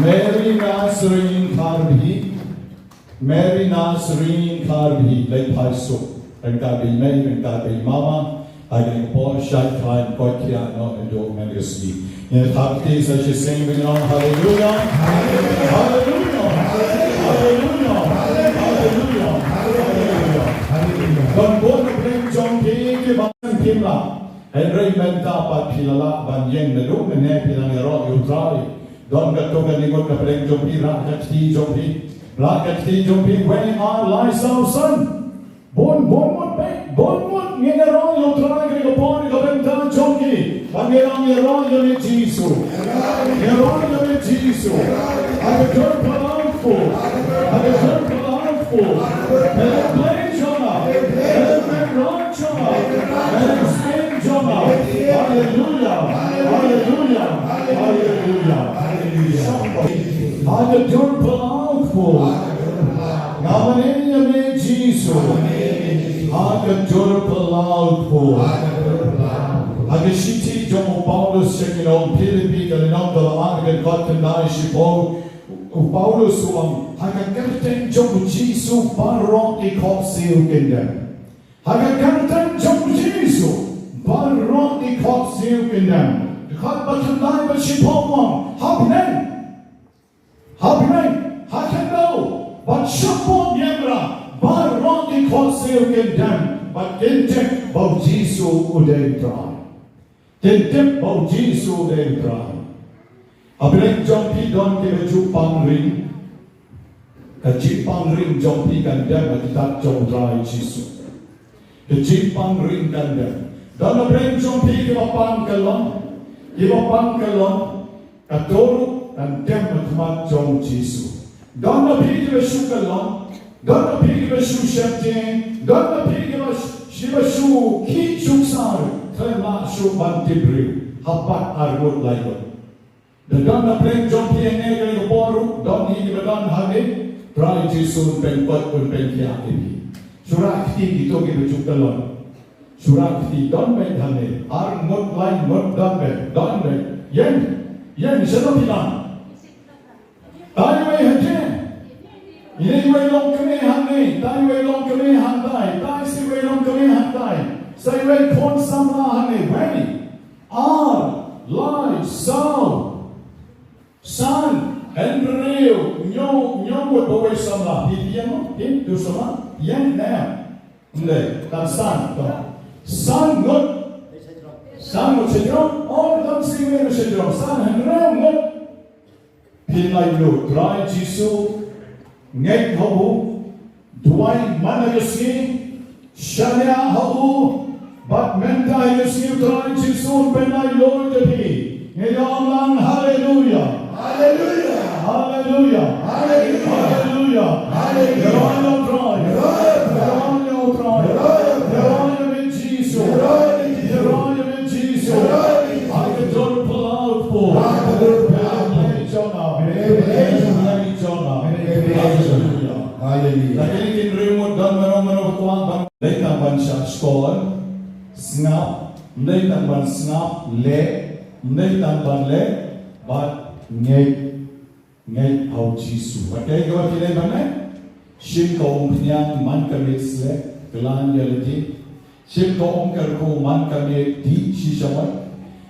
Mary Nazarene Karbi. Mary Nazarene Karbi. Leit phai suk. Rengka bei mei, rengka bei mama. Ai ka por shai khlain koit khia no endo men gasi. Ngi thap ti sa shi sing bin long hallelujah. Hallelujah. Hallelujah. Hallelujah. Hallelujah. Don bun na pdeng jong phi ki ban kim la. Hynrei mynta pat phi la lah ban ïeng naduh mynne phi nang ïaroh ïa U Trai. Don katto katne ngut na pdeng jong phi, rah ka kti jong phi. Rah ka kti jong phi, weng ar lai saw san. Bun, bun ngut peit, bun ngut ngin ïaroh ïa U Trai ha kane ka por, ka bynta jong ki. Ban ïaroh, ïaroh ïa U Jisu. Ïaroh ïa U Jisu. Ha ka dur ba langkhuh. Ha ka dur ba langkhuh. Hynrei Blei jong nga. Hynrei Blei jong nga. Hynrei Blei jong nga. Haleluya. Haleluya. Haleluya. Haleluya. Ha ka dur ba langkhuh. Nga mane ïa me. Ha ka dur phyllaw u Paul. Ha ka shithi jong u Paulus sha ki nong Philippi ka lynnong kaba ar ka dkhot khyndai shiphew. U Paulus u ong, ha ka kyrteng jong u Jisu baroh ki khohsiew kin dem. Ha ka kyrteng jong u Jisu baroh ki khohsiew kin dem. Dkhot ba khyndai bad shiphew u ong, ha bneng, ha bneng, ha khyndew bad shapoh niamra, baroh ki khohsiew kin dem bad kin tip ba u Jisu u dei u Trai. Kin tip ba u Jisu u dei u Trai. Ha bneng jong phi don kiba ju pang ring. Ka jingpang ring jong phi kan dem ha ki dak jong u Trai Jisu. Ka jingpang ring kan dem. Don ha bneng jong phi kiba pang kyllon, kiba pang kyllon, ka tur kan dem ha khmat jong u Jisu. Don ha phi kiba shu kyllon, don ha phi kiba shu sheptieng, don ha phi kiba sh-, kiba shu khih shu ksar, khlem lah shuh ban tip briew ha pat arngut laingut. Da don ha bneng jong phi hangne kane ka por ruh, don hi kiba don hangne, Trai Jisu un pynkoit, un pynkhiah ïa phi. Shu rah kti kito kiba ju kyllon. Shu rah kti, don beit hangne. Arngut laingut don beit, don beit. Ïeng, ïeng, shano phi don? Tai wei hangne. Ine iwei longkmie hangne, tai wei longkmie hangtai, tai sa iwei longkmie hangtai. Sa iwei khun samla hangne, wei. Ar, lai, saw, san, hynriew, hynñiew, hynñiew ngut bad wei samla. Phi, phi ïeng mo? Phi, tu samla. Ïeng ne em? Ym dei, tang san, to. San ngut. San ngut shajrong. Oh, tang sa iwei shajrong. San, hynriew ngut. Phin ïohi, Trai Jisu, ngeit ha u, duwai man ha ka sngi, shaniah ha u, bad mynta ha ka sngi u Trai Jisu un pynlait lut ïa phi. Ngin ong lang haleluya. Haleluya. Haleluya. Haleluya. Haleluya. Haleluya. Ïaroh ïa u Trai. Ïaroh ïa u Trai. Ïaroh ïa u Trai. Ïaroh ïa u Jisu. Ïaroh ïa u Jisu. Ïaroh ïa u Jisu. Ïaroh ïa u Jisu. Ha ka dur phyllaw u Paul. Ha ka dur phyllaw u Paul. Haleluya. Haleluya. Haleluya. Haleluya. Haleluya. La kane ki hynriew ngut don mano mano ba kwah ban leit tang ban shah shkor, sngap, leit tang ban sngap, leh, leit tang ban leh, bad ngeit, ngeit ha u Jisu. Bad kaei kaba phi dei ban leh? Shim ka umphniang man ka miet slek, khlaiñ ïa lade. Shim ka umkyrkhu man ka miet dih shisha.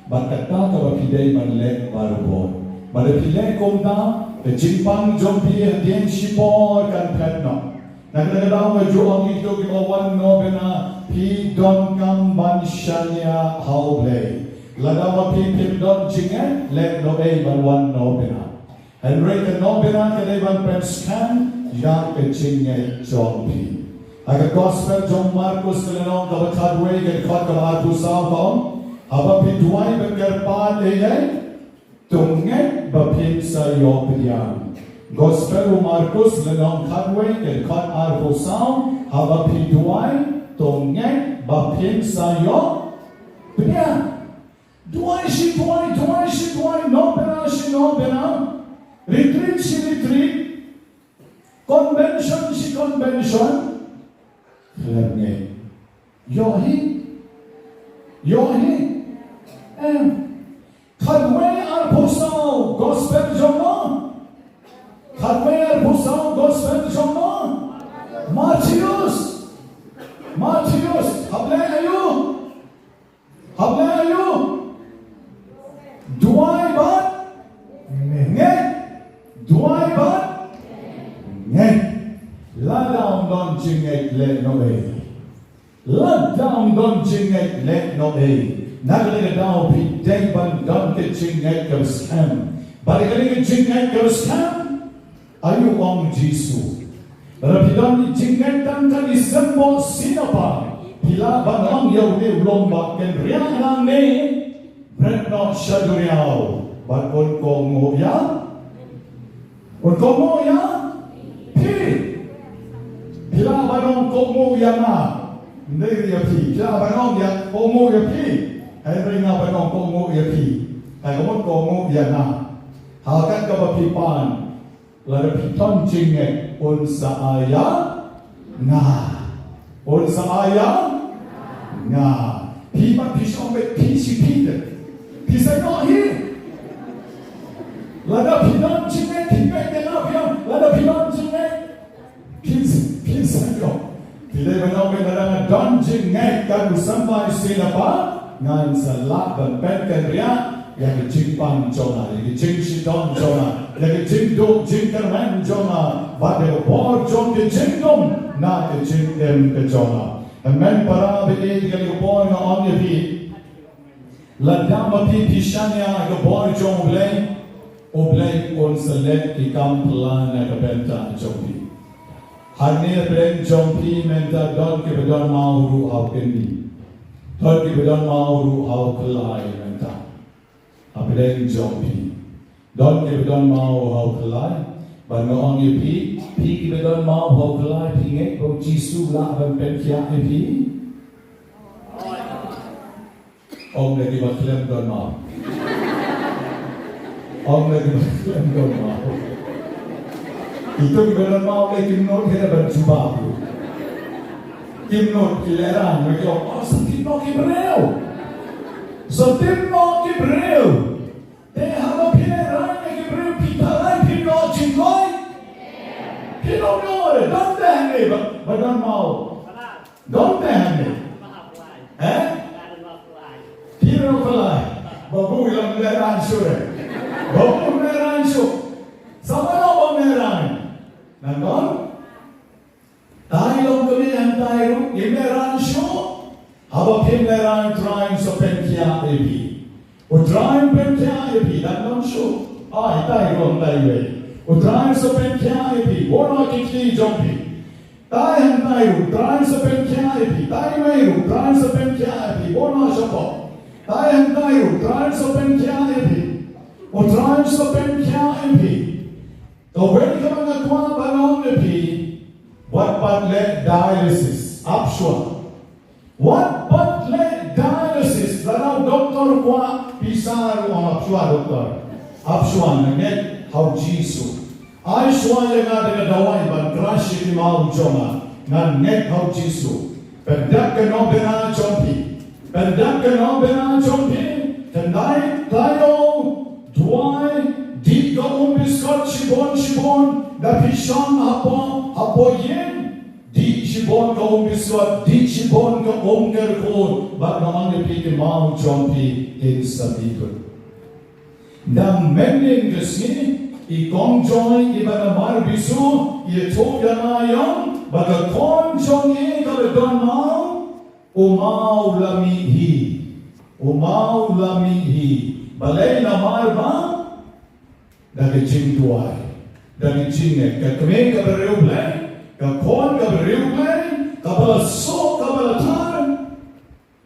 Bad kata kaba phi dei ban leh baroh. Bad lada phi leh kumta, ka jingpang jong phi hadien shipor kan phet noh. Na kata ka daw nga ju ong ïa kito kiba wan novena, phi donkam ban shaniah ha U Blei. Lada ma phi phim don jingngeit, leh noh ei ban wan novena. Hynrei ka novena ka dei ban pynskhem ïa ka jingngeit jong phi. Ha ka gospel jong u Markus ka lynnong kaba khatwei ka dkhot kaba arphew saw ka ong, haba phi duwai ban kyrpad ïa ei ei, to ngeit ba phin sa ïoh pdiang. Gospel u Markus lynnong khatwei ka dkhot arphew saw, haba phi duwai, to ngeit ba phin sa ïoh pdiang. Duwai shi duwai, duwai shi duwai, novena shi novena, retreat shi retreat, convention shi convention. Khlem ngeit. Ïoh hi. Ïoh hi. Em. Khatwei arphew saw gospel jong no. Khatwei arphew saw gospel jong no. Mathaios. Mathaios. Hap leh aïu? Hap leh aïu? Duwai bad ngeit. Duwai bad ngeit. Lada ym don jingngeit leh noh ei. Lada ym don jingngeit leh noh ei. Na kane ka daw phi dei ban don ka jingngeit kaba skhem. Bad kane ka jingngeit kaba skhem, aïu ong Jisu? Lada phi don jingngeit tang kat ïa i symbol sinapar, phi lah ban ong ïa une u lum ba kynriah hangne, bret noh sha duriaw, bad un kohnguh ïa, un kohnguh ïa phi. Phi lah ban ong kohnguh ïa nga. Ym dei ïa phi. Phi lah ban ong ïa kohnguh ïa phi. Hynrei nga ban ong kohnguh ïa phi. Ka mut kohnguh ïa nga. Ha kaba phi pan. Lada phi don jingngeit un sa ai ïa nga. Un sa ai ïa nga. Phi pat phi shong beit phi shi phi te. Phi sa ïoh hi. Lada phi don jingngeit phi beit te nga phi ong. Lada phi don jingngeit phi phi sa ïoh. Phi dei ban ong beit lada nga don jingngeit kat u symbai sien na pa ngan sa lah ban pynkynriah ïa ka jingpang jong nga, ïa ka jingshitom jong nga, ïa ka jingduk jingkyrmen jong nga, bad ïa ka bor jong ka jingdum na ka jingim ka jong nga. Hynmen para baieit, kane ka por nga ong ïa phi, lada ma phi phi shaniah ïa ka bor jong U Blei, U Blei un sa leh ki kam phylla na ka bynta jong phi. Hangne hapdeng jong phi mynta don kiba don maw ruh ha u kynti. Don kiba don maw ruh ha u khyllai mynta. Hapdeng jong phi don kiba don maw ha u khyllai. Bad nga ong ïa phi, phi kiba don maw ha u khyllai, phi ngeit ba U Jisu u lah ban pynkhiah ïa phi? Ong na kiba khlem don maw. Ong na kiba khlem don maw. Kito kiba don maw lei kim nud hi ban jubab ruh. Kim nud, ki lehraiñ, ki ong, oh, sa tip noh ki briew. Sa tip noh ki briew. Te haba phi lehraiñ ïa ki briew, phi tharai phi noh jingkoit. Phi noh noh re, don te hangne ba, ba don maw. Don te hangne. Eh? Phi noh khyllai. Babu ïa me lehraiñ shuh re. Babu me lehraiñ shuh. Sa ba noh ba me lehraiñ. Nang don? Tai long kane hangtai ruh, im lehraiñ shuh. Haba phim lehraiñ, U Trai un sa pynkhiah ïa phi. U Trai un pynkhiah ïa phi, dang don shuh. Ai, tai ruh hangtai wei. U Trai un sa pynkhiah ïa phi, bun noh ki kti jong phi. Tai hangtai ruh, U Trai un sa pynkhiah ïa phi. Tai wei ruh, U Trai un sa pynkhiah ïa phi, bun noh shapoh. Tai hangtai ruh, U Trai un sa pynkhiah ïa phi. U Trai un sa pynkhiah ïa phi. Kawei kaba nga kwah ban ong ïa phi, wat pat leh dialysis, ap shuwa. Wat pat leh dialysis, lada u doktor u kwah pisa ruh ong ap shuwa doktor. Ap shuwa, nga ngeit ha U Jisu. Ai shuwa ïa nga da ka dawai ban crush ïa ki maw jong nga. Ngan ngeit ha U Jisu. Pyndep ka nongbna jong phi. Pyndep ka nongbna jong phi. Khyndai, taïew, duwai, dih ka umbiskot shibun shibun, da phi shong hapoh, hapoh ïing. Dih shibun ka umbiskot, dih shibun ka umkyrkhu, bad nga ong ïa phi ki maw jong phi kin sa mih lut. Dang mynnin ka sngi, i kong Joy iba na mar bisu, i ïathuh ïa nga ïa, ba ka khun jong i kaba don maw, u maw la mih hi. U maw la mih hi. Balei? Namar ba da ka jingduwai, da ka jingngeit, ka kmie kaba riewblei, ka khun kaba riewblei, kaba la suk, kaba la thang.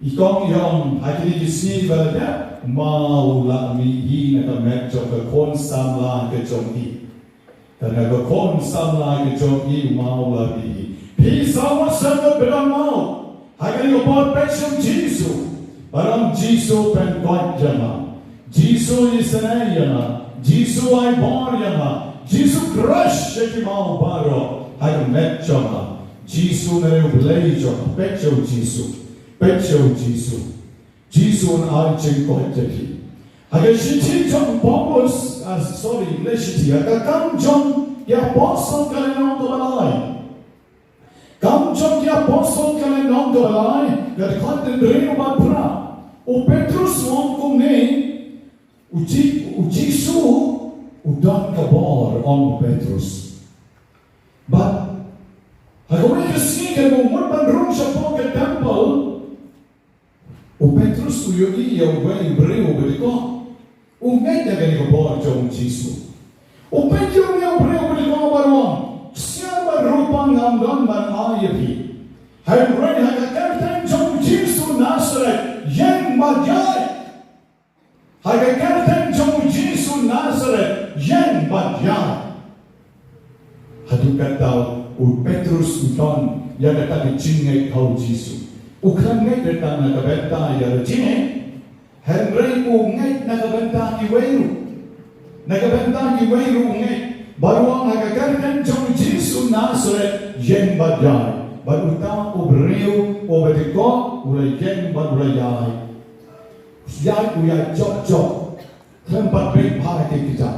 I kong i ong, ha kine ki sngi ba la dep, u maw la mih hi na ka met jong ka khun samla ka jong i. Te na ka khun samla ka jong i, u maw la mih hi. Phi saw ngut shen ngut ba don maw, ha kane ka por peit sha U Jisu. Bad ong, Jisu, pynkoit ïa nga. Jisu, isynei ïa nga. Jisu, ai bor ïa nga. Jisu, crush ïa ki maw baroh ha ka met jong nga. Jisu, nga riewblei jong nga. Peit sha U Jisu. Peit sha U Jisu. Jisu un ai jingkoit ïa phi. Ha ka shithi jong u Paulus, ah, sorry, ne shithi, ha ka Kam jong ki Apostol ka lynnong kaba lai. Kam jong ki Apostol ka lynnong kaba lai, ka dkhot hynriew bad phra. U Petrus u ong kumne, u Ji-, u Jisu u don ka bor, ong u Petrus. Bad ha kawei ka sngi, katba u mut ban rung shapoh ka temple, u Petrus u ïohi ïa uwei u briew uba dkoh. U ngeit ïa kane ka bor jong u Jisu. U peit ïa une u briew uba dkoh bad u ong, ksiar bad rupa ngam don ban ai ïa phi. Hynrei ha ka kyrteng jong u Jisu Nasaret, ïeng bad ïaid. Ha ka kyrteng jong u Jisu Nasaret, ïeng bad ïaid. Haduh katta u Petrus u don ïa kata ka jingngeit ha u Jisu. U khlem ngeit tang na ka bynta ïa la jingngeit, hynrei u ngeit na ka bynta kiwei ruh. Na ka bynta kiwei ruh u ngeit. Bad u ong, ha ka kyrteng jong u Jisu Nasaret, ïeng bad ïaid. Bad uta u briew uba dei ko u la ïeng bad u la ïaid. Ïaid u ïaid jop jop. Khlem pat beit bha ha ki kjat.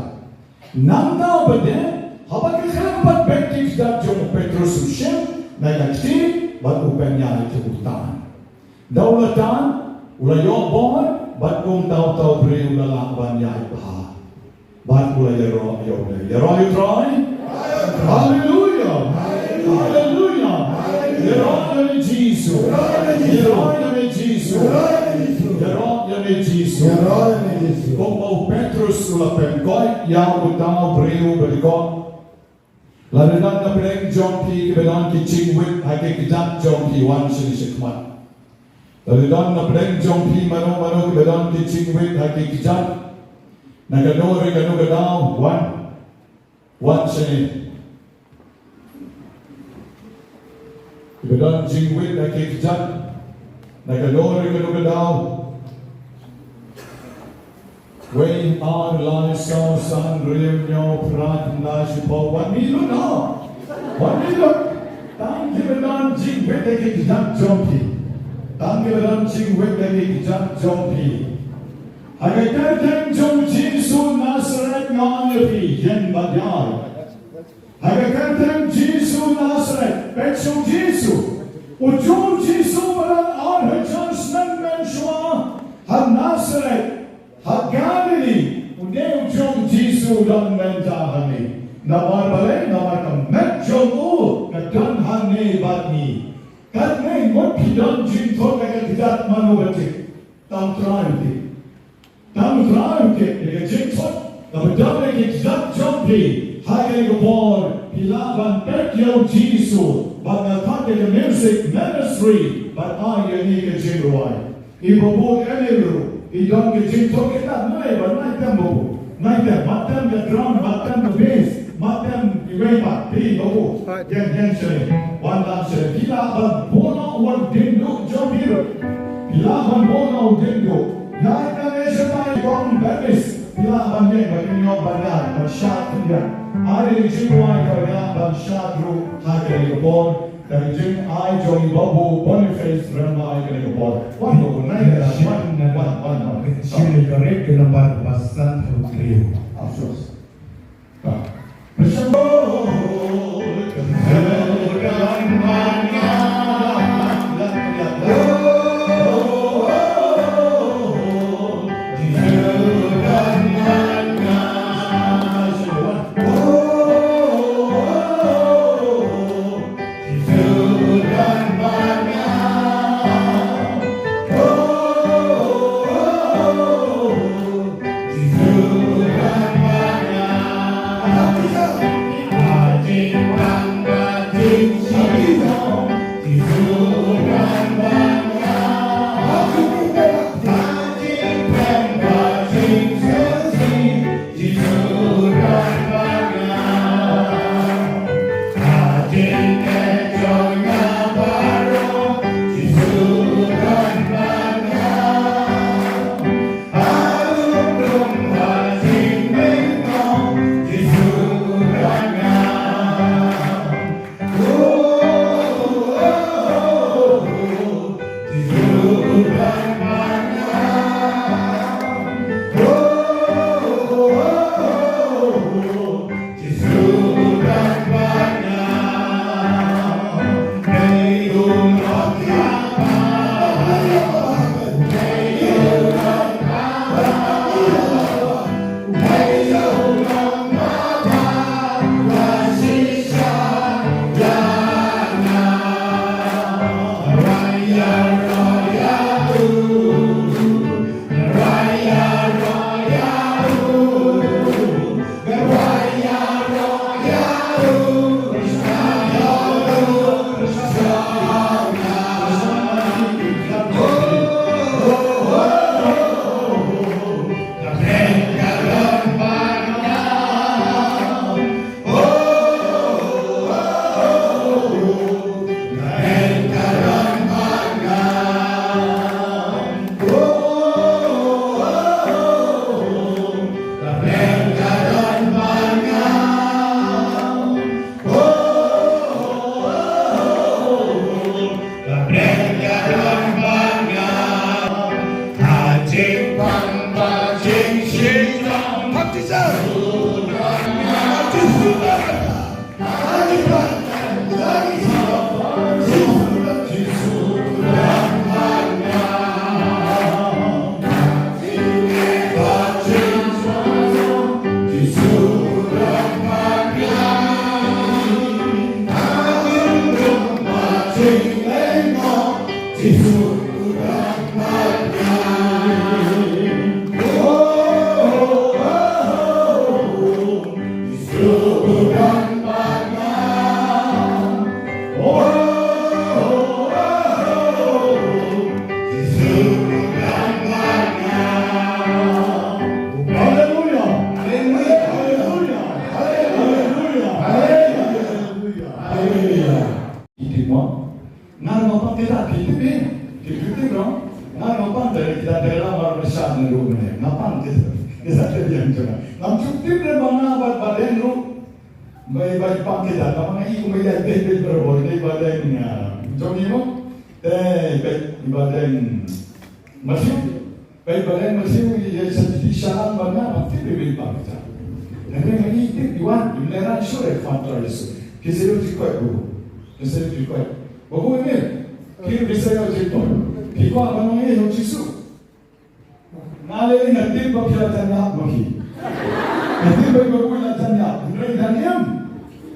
Nangta u ba dei, haba ki khlem pat beit ki kjat jong u Petrus u shim na ka kti bad u pynïaid jong u tan. Da u la tan, u la ïoh bor, bad kumta uta u briew u la lah ban ïaid bha. Bad u la ïaroh ïa u Blei. Ïaroh ïa u Trai. Haleluya. Haleluya. Ïaroh ïa u Jisu. Ïaroh ïa u Jisu. Ïaroh ïa u Jisu. Kumba u Petrus u la pynkoit ïa uta u briew ba dei ko. Lada don na pdeng jong phi kiba don ki jingwit ha ki kjat jong phi, wan shane shakhmat. Lada don na pdeng jong phi mano mano kiba don ki jingwit ha ki kjat, na kano re kano ka daw, wan. Wan shane. Kiba don jingwit ha ki kjat, na kano re kano ka daw. Wei, ar, lai, saw, san, hynriew, hynñiew, phra, khyndai, shiphew. Wan mih lut noh. Wan mih lut. Tang kiba don jingwit ha ki kjat jong phi. Tang kiba don jingwit ha ki kjat jong phi. Ha ka kyrteng jong u Jisu Nasaret nga ong ïa phi, ïeng bad ïaid. Ha ka kyrteng Jisu Nasaret, peit sha u Jisu. U jong u Jisu ba don ar hajar snem mynshuwa ha Nasaret, ha Galili, une u jong u Jisu u don mynta hangne. Namar balei? Namar ka met jong u ka don hangne bad ngi. Katne ngut phi don jingthut ha ka kjat mano ba tik. Tang Trai u tip. Tang Trai u tip ïa ka jingthut kaba don ha ki kjat jong phi. Ha kane ka por phi lah ban peit ïa u Jisu. Bad nga khot ïa ka music ministry ban ai ïa ngi ka jingrwai. I babu Emil ruh i don ka jingthut, ka dang nai ban nai tem babu. Nai tem, mat tem ka drum, mat tem ka bass, mat tem iwei pat, phi babu. Ïeng, ïeng shane. Wan lang shane. Phi lah ban buh noh u diengduh jong phi ruh. Phi lah ban buh noh u diengduh. Ïaid nangne shatai, kong Baptist. Phi lah ban ïeng, ba kin ïoh ban ïaid, ban shad phin ïaid. Ai ka jingrwai kaba ïaid ban shad ruh ha kane ka por. Ka jingai jong i babu Boniface Rymbai kane ka por. Wan babu, nai ka wan, wan, wan, wan. Shu ka rit ka nambar ba san hynriew. Afsus. Haleluya. Haleluya. Haleluya. Haleluya. Haleluya. Haleluya. Iti mo. Nga ruh nga pang kita, kita ni. Kita ni, no. Nga ruh nga pang dari kita dari lama ruh sha ni ruh ni. Nga pang kita. Kita tu yang tu. Ngam cukup tip dan bang nga bad badan ruh. Bai, bai pang kita. Nama ngai ku bai bai bai berobor ni badan nga. Jom ni mo. Eh, bai badan. Masih. Bai badan masih ni ya senti shalang bana, mati bai bai pang kita. Nanti lagi itu Iwan, Iwan sure kontra Yesu. Kisah itu kuat bu. Kisah itu kuat. Babu ini. Kiri bisa ya cerita. Kiko apa namanya yang Yesu? Nale ni nanti bagi la janya bagi. Nanti bagi babu la janya. Nanti daniam.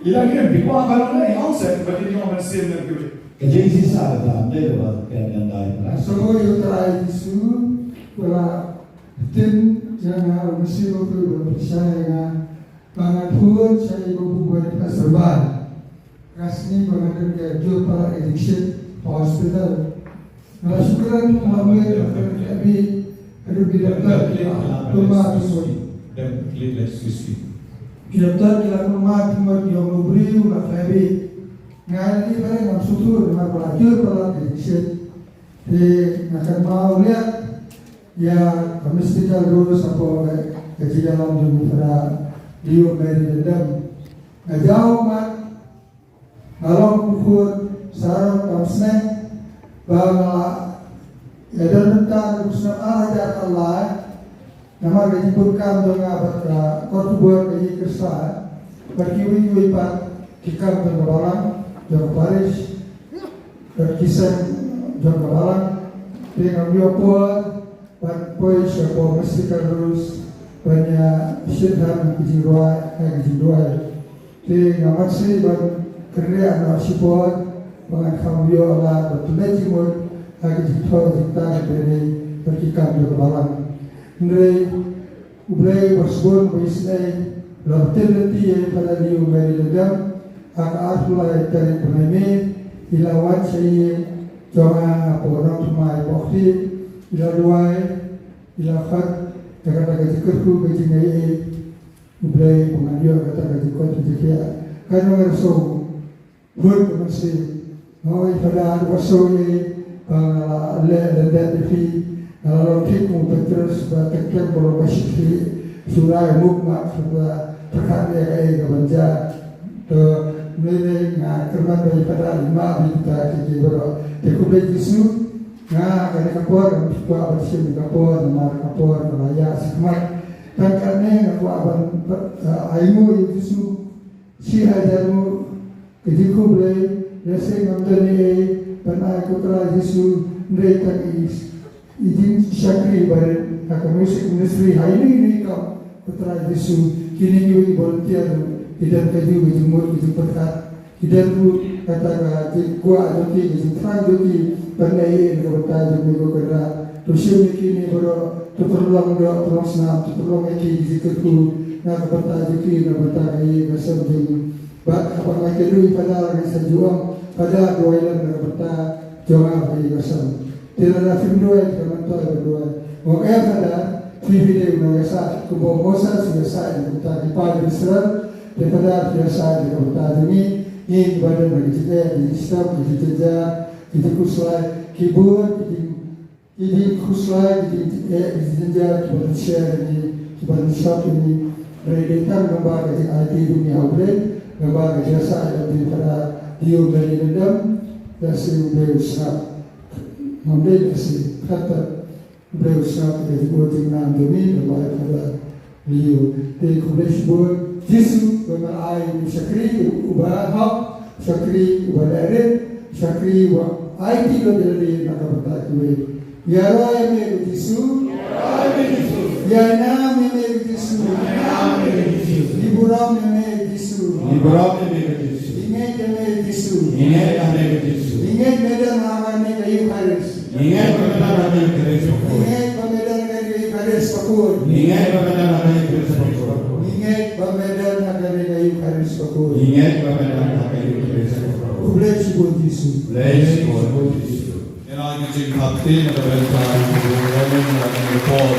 Ila ni, kiko apa namanya yang saya bagi ni orang sendiri. Ka jingshisha ka dei kaba kren ïa u Trai Jisu, ba la ktien ïa nga, u Mynsiem Bakhuid u la pynshai ïa nga ba ngan phone sha i babu ba dei ka syrbai. Ka sngi ba nga don ka jingpalot ka jingshit ha hospital. Nga la shu kren ha mei, nga la kren ha mei, haduh ki doktor ki la pynmap jingmut. Ki doktor ki la pynmap jingmut ïa u briew, nga khlem bit. Nga la dei ba ngam sngewthuh namar ba la jur palat ka jingshet. Te nga kynmaw leh ïa ka mystical rose hapoh ka jingïalam jong u Phadar Leo Mary Lyngdoh. Nga jaw mat, nga long u khun sarong kam sngewthuh ba nga la ïadon bynta na u snem ar hajar khatlai. Namar ka jingpyrkhat jong nga bad ka kot khubor ka ïing Khristan bad kiwei kiwei pat ki kam jong ka balang, jong ka parish, bad ki seng jong ka balang, te ngam ïoh por ban poi sha ka Mystical Rose ban ïa shit ha ki jingrwai, ha ki jingduwai. Te nga mat shisha ban kynriah noh shipor ba ngan kham ïoh lad ban pynleit jingmut ha ki jingthoh jingtang, ha ki kam jong ka balang. Hynrei U Blei uba sbun uba isynei u la pynleit ïa i Phadar Leo Mary Lyngdoh ha ka arphew lai tarik bnai May. I la wan sha ïing jong nga hapoh Nongthymmai Bohti. I la duwai, i la khot ïa kata ka jingkyrkhu ka jingaiei U Blei ba ngan ïoh kata ka jingkoit ka jingkhiah. Ka nongïarsong Bun ka mynsiem. Nga ong, i Phadar, wat sngew ei ei ba nga la leh lyndet ïa phi. Nga la long thik kum u Petros ba teng teng ba long ba shit phi. Shu rai muk mak shu ba pyrkhat ïa kaei kaban jia. To mynne nga kyrmen ba i Phadar i map ïa kita ki jingbaroh. Te khublei Jisu. Nga kane ka por ngam kwah ban shim ïa ka por namar ka por ka la ïaid shakhmat. Tang kane nga kwah ban, eh, ai nguh ïa u Jisu. Shi hajar nguh ka jingkhublei, lehse ngam don ei ei ban ai ko Trai Jisu, hynrei tang i, i jingshakri barit ha ka music ministry ha ine i ine i kam ko Trai Jisu, kine kiwei ki volunteer ki don kajuh ka jingmut ka jingpyrkhat, ki don ruh kata ka jingkwah jong ki, ka jingthrang jong ki ban ai ei ei na ka bynta jong me ko Kynrad. To shim ïa kine baroh, to pynlong doh, pynlong snam, to pynlong ïa ki ki jingkyrkhu na ka bynta jong ki, na ka bynta ka ïing ka sem jong ngi. Bad haba nga kynduh ïa i Phadar, nga sa ju ong, Phadar, duwai lem na ka bynta jong nga bad ïa ka sem. Te lada phim duwai, te ka myntoi ban duwai. Nga ong, eh Phadar, phi phi dei u nongïasaid kumba u Moses u ïasaid na ka bynta ki paid Israel. Te Phadar, phi ïasaid na ka bynta jong ngi, ngi kiba don ha ka jingeh, ka jingstep, ka jingjynjar, ka jingkhuslai, ki bun ki jing Ki jingkhuslai, ki jing, eh, ki jingjynjar kiba lynshai ïa ngi, kiba lynshop ïa ngi. Hynrei dei tang lyngba ka jingaiti jong ngi ha U Blei, lyngba ka jingïasaid jong i Phadar Leo Mary Lyngdoh, da shisien U Blei u sngap. Ngam dei da shisien, kata U Blei u sngap ïa ka jingbud jingnang jong ngi lyngba i Phadar Leo. Te khublei shibun Jisu ba me la ai u shakri uba hok, shakri uba lehrit, shakri uba aiti lut ïa lade na ka bynta kiwei. Ïaroh ïa me ko Jisu. Ïaroh ïa me Jisu. Ïainam ïa me ko Jisu. Ïainam ïa me Jisu. Ngi burom ïa me ko Jisu. Ngi burom ïa me ko Jisu. Ngi ngeit ïa me ko Jisu. Ngi ngeit ïa me ko Jisu. Ngi ngeit me don ha kane ka Eucharist. Ngi ngeit ba me don ha ka Eukharist bakhuid. Ngi ngeit ba me don ha ka Eukharist bakhuid. Ngi ngeit ba me don ha ka Eukharist bakhuid. Ngi ngeit ba me don ha ka Eukharist bakhuid. Ngi ngeit ba me don ha ka Eukharist bakhuid. Khublei shibun Jisu. Khublei shibun Jisu. Ïa ka jingkhatduh na ka bynta u Reverend Reverend Paul,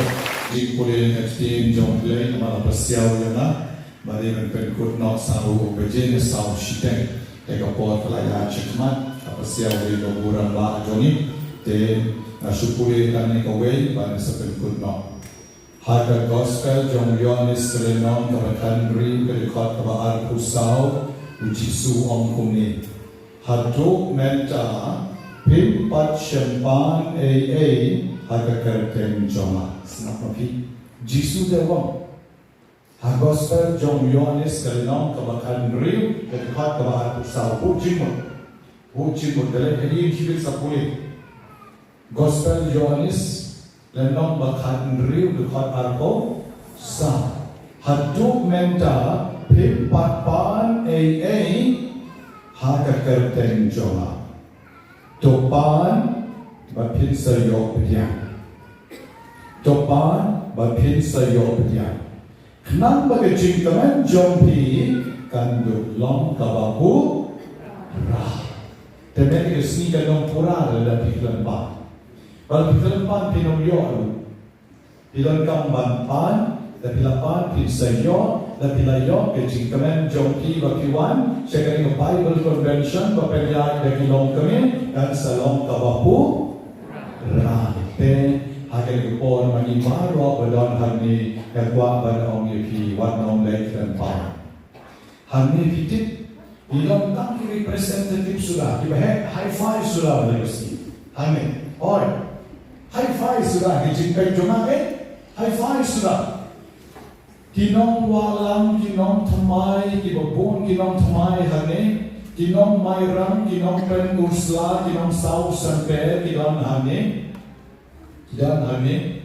jingpule na ka ktien jong U Blei, namar la pasiaw ïa nga. Ba dei ban pynkut noh sa u baje ne saw shiteng. Te ka por ka la ïaid shakhmat, ka pasiaw ïa ka burom ba jong ngi. Te nga shu pule tang ïa kawei, ba dei sa pynkut noh. Ha ka Gospel jong u Ïoannis ka lynnong kaba hynriew ka dkhot kaba arphew saw, u Jisu u ong kumne. Haduh mynta, phim pat shim pan ei ei, ha ka kyrteng jong nga. Sngap ma phi. Jisu u ong. Ha Gospel jong u Ïoannis ka lynnong kaba hynriew, ka dkhot kaba arphew saw, buh jingmut. Buh jingmut, da leh ka ïing shibit sa pule. Gospel Ïoannis, lynnong ba hynriew, dkhot arphew saw. Haduh mynta, phim pat pan ei ei, ha ka kyrteng jong nga. To pan, bad phin sa ïoh pdiang. To pan, bad phin sa ïoh pdiang. Khnang ba ka jingkmen jong phi kan duh long kaba pura. Te mynta ka sngi kan long pura lada phi khlem pan. Ba lada phi khlem pan phin ym ïoh ruh. Phi donkam ban pan, lada phi la pan phin sa ïoh, lada phi la ïoh ka jingkmen jong phi ba phi wan sha kane ka Bible Convention ba pynïaid da ki longkmie kan sa long kaba pu- ra. Te ha kane ka por ma ngi baroh ba don hangne, nga kwah ban ong ïa phi, wat nym leh kren paw. Hangne phi tip, ngi long tang ki representative suda, kiba heh hi-fi suda, lei ka sngi. Hangne, oi. Hi-fi suda, ki jingpeit jong nga, eh? Hi-fi suda. Ki nongwahlang, ki nongthymmai, kiba bun ki nongthymmai hangne, ki nongmairam, ki nongpynursla, ki nongsaw sanpe, ki don hangne. Ki don hangne.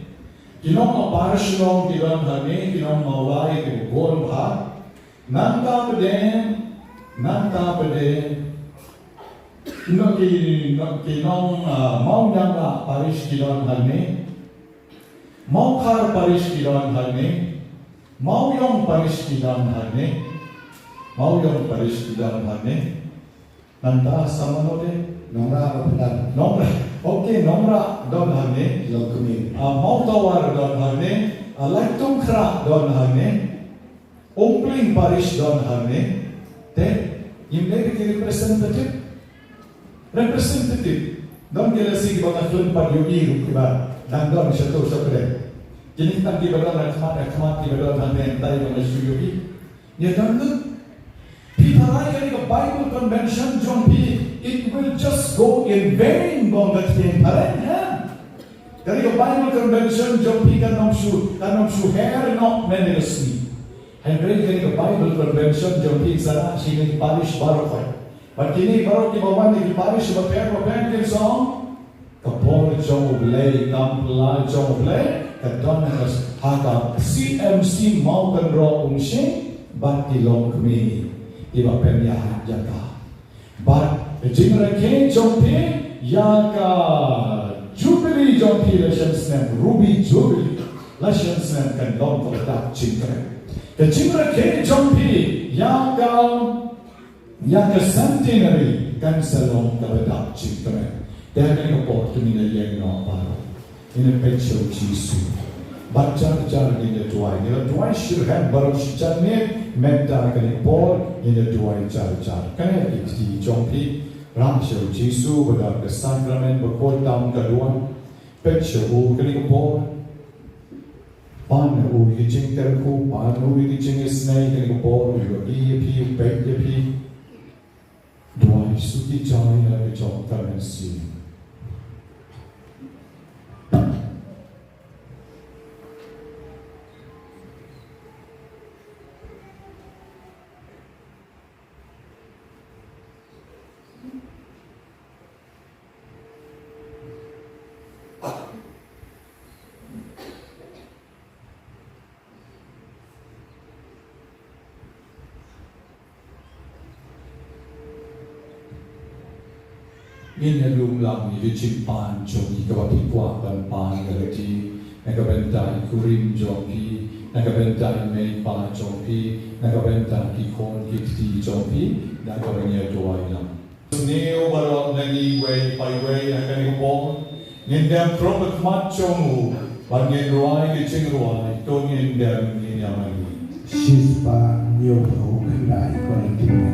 Ki nong Upper Shillong, ki don hangne, ki nong Mawlai, kiba bun bha. Nangta pat de, nangta pat de. Ki nong, ki, ki nong, ah, Mawniang Parish, ki don hangne. Mawkhar Parish ki don hangne. Mawiong Parish ki don hangne. Mawiong Parish ki don hangne. Nangta sa mano de? Nongrah ba pyndan. Nongrah. Okay, Nongrah don hangne. Longkmie. Ah, Mawtawar don hangne. Ah, Laitungkhrah don hangne. Umpling Parish don hangne. Te, ngim dei ki representative. Representative. Don ki lehse kiba nga khlem pat ïohi ruh kiba dang don shato shapdeng. Kine tang kiba don ha khmat ha khmat kiba don hangne, ym dei ba nga shu ïohi. Ïa don lut. Phi tharai kane ka Bible Convention jong phi, it will just go in vain, ba ong ka ktien phareng, ha? Kane ka Bible Convention jong phi kan ym shu, kan ym shu her noh mynne ka sngi. Hynrei kane ka Bible Convention jong phi sa rah sha kine ki parish baroh khoit. Bad kine baroh kiba wan na ki parish bapher bapher kin sa ong, ka bor jong U Blei, ka ïalam jong U Blei ka don ha ka C M C Mawkynroh Umshing bad ki longkmie kiba pynïaid ïa ka. Bad ka jingrakhe jong phi ïa ka Jubilee jong phi la shen snem, Ruby Jubilee la shen snem, kan long kaba dap jingkmen. Ka jingrakhe jong phi ïa ka, ïa ka Centenary kan sa long kaba dap jingkmen. Te ha kane ka por to ngin ïeng noh baroh. Ngin ïa peit sha u Jisu. Bad jar jar ngin ïa duwai. Ngin ïa duwai shitrhem baroh shi jan ne, mynta kane ka por ngin ïa duwai jar jar. Kane ka kti jong phi, rah sha u Jisu, ba da ka sakramen bakhuid tam ka duwai. Peit sha u kane ka por. Pan u ïa ki jingkyrkhu, pan u ïa ki jingisynei kane ka por, u ïohi ïa phi, u peit ïa phi. Duwai suki jai ha ka jong ka mynsiem. Ngin ïa lum lang ïa ka jingpan jong ngi kaba phi kwah ban pan ïa lade, na ka bynta i kurim jong phi, na ka bynta i mei pa jong phi, na ka bynta ki khun ki kti jong phi, na ka bynta duwai lang. Sniew baroh na ngi iwei pa iwei ha kane ka por. Ngin dem khrum ha khmat jong u, bad ngin rwai ka jingrwai, to ngin dem ngin ïa mane. Shispah hynñiew phew khyndai, ko na tine.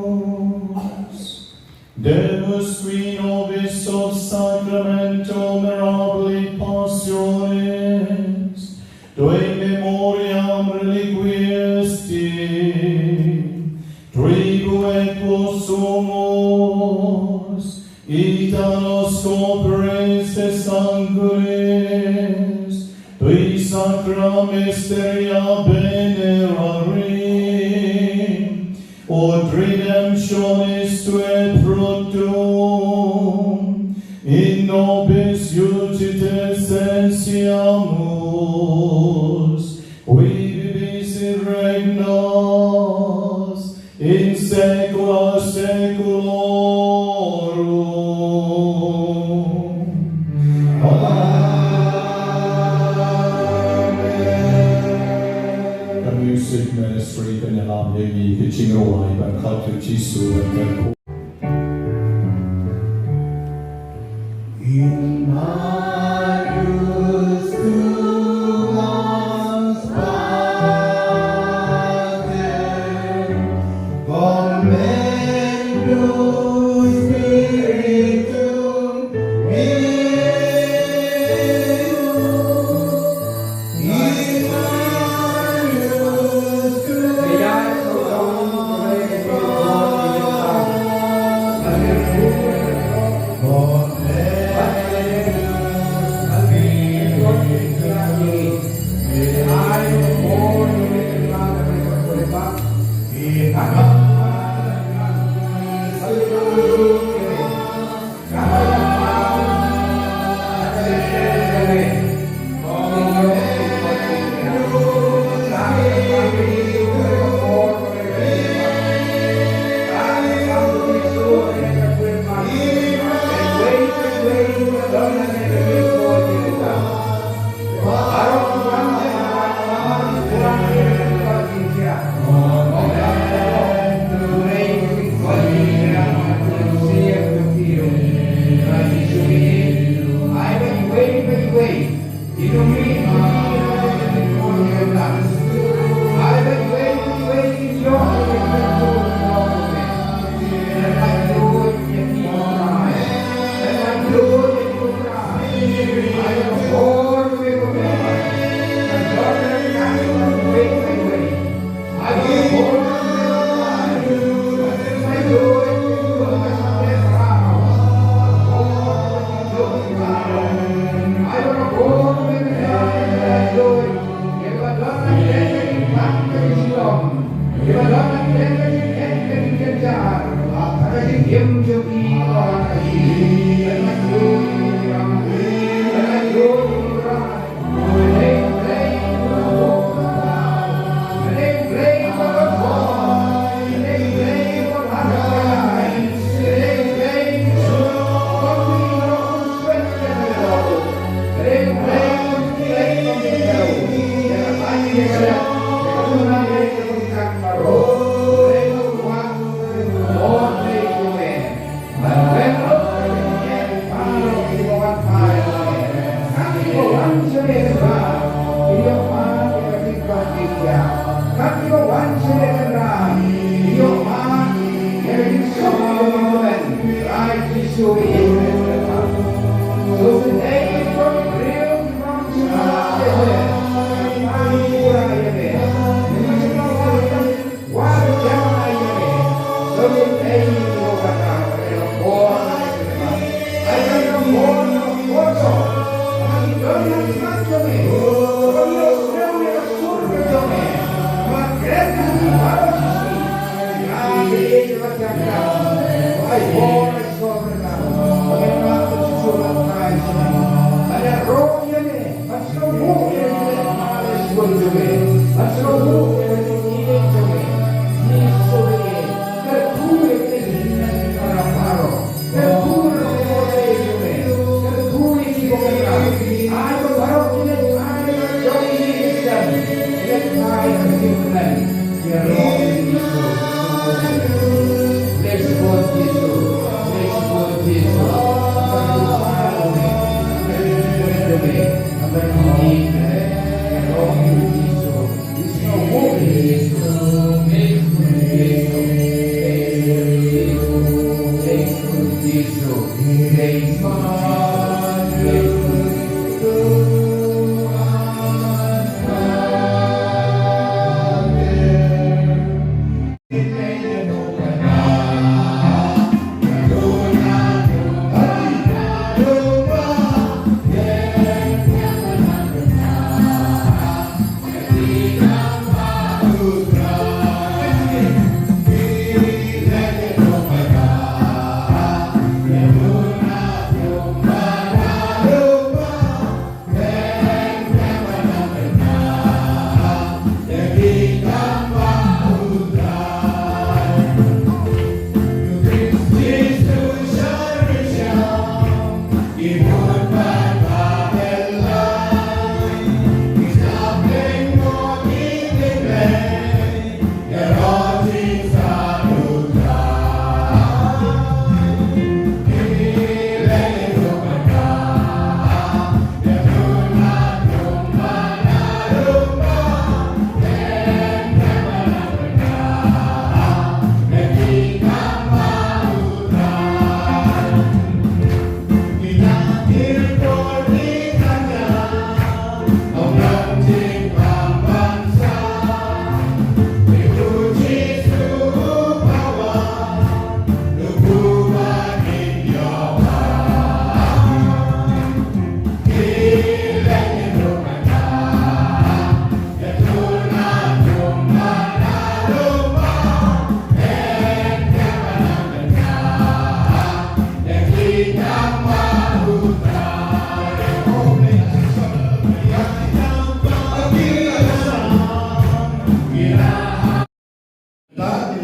Oremus. Deus qui nobis ob sacramento mirabilis passionis, tui memoriam reliquisti, tribuequo sumus, ita nos corporis et sanguinis, tui sacra mysteria venerarim, ut redemptionis tuae pro tuum, in nobis iudice scientia mus, qui vivis et regnas in saecula saeculorum. Amen. Ka music ministry kan ïalam ïa ngi ka jingrwai ban khatduh Jisu ban kyrkhu. In manus tuas Pater, Commendum Spiritum Meum. Te ngin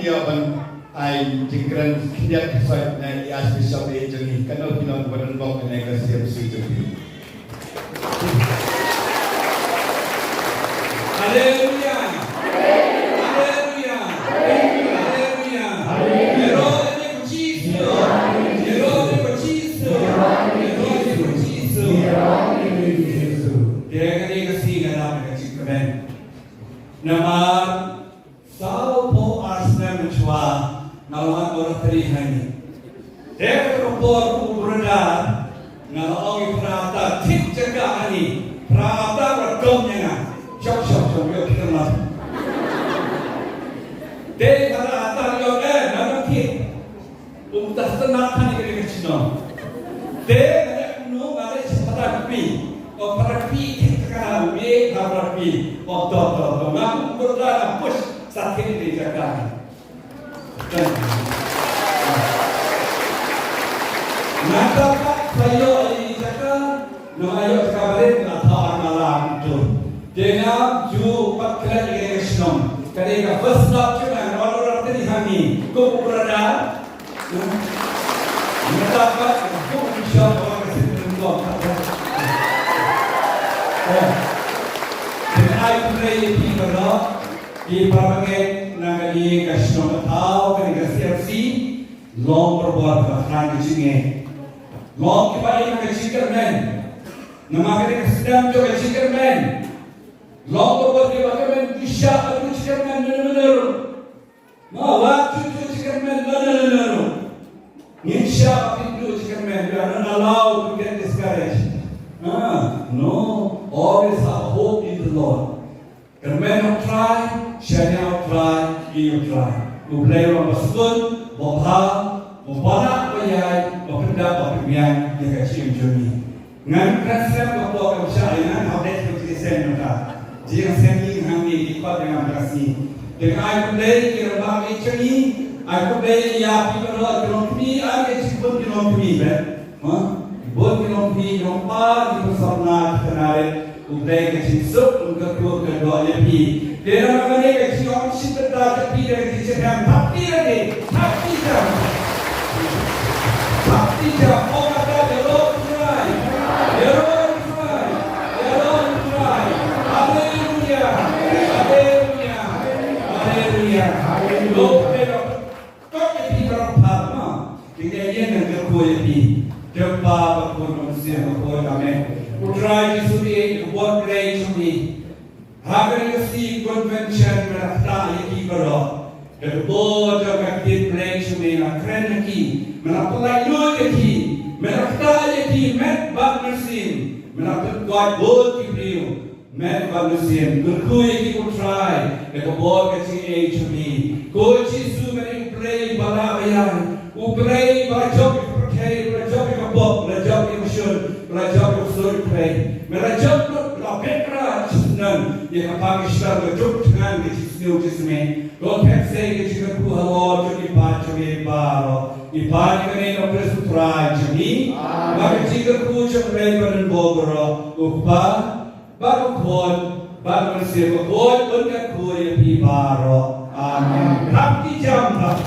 ïa ban ai jingkren khyndiat khynsoit na i Archbishop jong ngi, katno phi long ban bok na ka C M C jong phi. Haleluya. Haleluya. Haleluya. Ïaroh ïa u Jisu. Ïaroh ïa u Jisu. Ïaroh ïa u Jisu. Te kane ka sngi nga dap ïa ka jingkmen. Namar sawphew ar snem mynshuwa nga la wan oratory hangne. Te ka por u brother nga la ong ïa u Brother Arthur, thik jaka hangne. Brother Arthur ruh dom ïa nga. Shong, shong, shong, ïoh phi tang mat. Te Brother Arthur ïoh, eh, nga dang thik. Um tah tang mat hangne ka dei ka shnong. Te nga dei kumno, nga dei sha Pathar Kpi. Ong Pathar Kpi, thik jaka hangne, Pathar Kpi. Ong to, to, to. Nga kum u brother nga push sa thik ïa ka jaka. Nangta pat sa ïoh ïa ka jaka, nang ïoh jaka barit, nga thaw ar mala kumto. Te ngam ju pat klet ïa ka shnong. Ka dei ka first love jong nga, nga wan oratory hangne. Kum u brother. Nangta pat, kum u bishop, wan ka sip kum u brother. Eh. Te ai khublei ïa phi baroh. Ki para bangeit na kane ka shnong ka thaw, kane ka C R C, long barabor ba khrang ka jingeh. Long kiba im ha ka jingkyrmen. Namar kane ka snem jong ka jingkyrmen. Long barabor kiba kyrmen, ki shah ban ïoh jingkyrmen mynno mynno ruh. Ma wat ïoh jingkyrmen mynno mynno ruh. Ngin shah ban ïoh jingkyrmen, we are not allowed to get discouraged. Ah, no, always have hope in the Lord. Kyrmen ha U Trai, shaniah ha U Trai, ïeit ha U Trai. U Blei u long ba sngewbha, ba bha, ba wanrah, ba ïaid, ba pyndap, ba pynbiang ïa ka jingim jong ngi. Ngan kren snem ka por kam shah ïa ngan, hap dei ka jingïaseng mynta. Jingïaseng ïing hangne, ki khot ïa nga mynta ka sngi. Te nga ai khublei ïa ki rangbah ïeit jong ngi, ai khublei ïa phi baroh ki longkmie, ai ki jingbun ki longkmie, bad Ha? Bun ki longkmie, ki longpa, ki pasamna, ki khynnah. U Blei ka jingsuk, un kyrkhu kyrdoh ïa phi. Te namar kane ka jingong shi bynta jong phi, ka jingsuk, thap kti lade, thap kti jam. Thap kti jam. Ong kata, ïaroh U Trai. Ïaroh U Trai. Ïaroh U Trai. Haleluya. Haleluya. Haleluya. Haleluya. Kot ïa phi baroh phar ma. Te nga ïeng ngan kyrkhu ïa phi. Kyrpad ïa phi, Kpa, Khun, Mynsiem Bakhuid. Amen. U Trai Jisu, ïa ka bor Blei jong me. Ha kane ka sngi convention me la ktah ïa ki baroh. Da ka bor jong ka ktien Blei jong me la kren ïa ki. Me la pynlait lut ïa ki. Me la ktah ïa ki met bad mynsiem. Me la pynkoit bun ki briew. Met bad mynsiem, kyrkhu ïa ki ko Trai, da ka bor ka jingïeit jong me. Ko Jisu, me dei U Blei ba la ïaid, U Blei ba la jop ïa ka pyrthei, ba la jop ïa ka pop, ba la jop ïa ka shun, ba la jop ïa ka sur Blei. Me la jop lut, la beh rah shisnem ïa ka pang ka shlem, ka juk thngan, ka jingsniew jingsmeh. Ko khep sei ka jingkyrkhu halor jong ki paid jong me baroh. Ngi pan ïa kane na U Khrist U Trai jong ngi. Amen. Ba ka jingkyrkhu jong U Blei ba don bor baroh, U Kpa, bad U Khun, bad U Mynsiem Bakhuid, un kyrkhu ïa phi baroh. Amen. Amen. Thap kti jam, thap.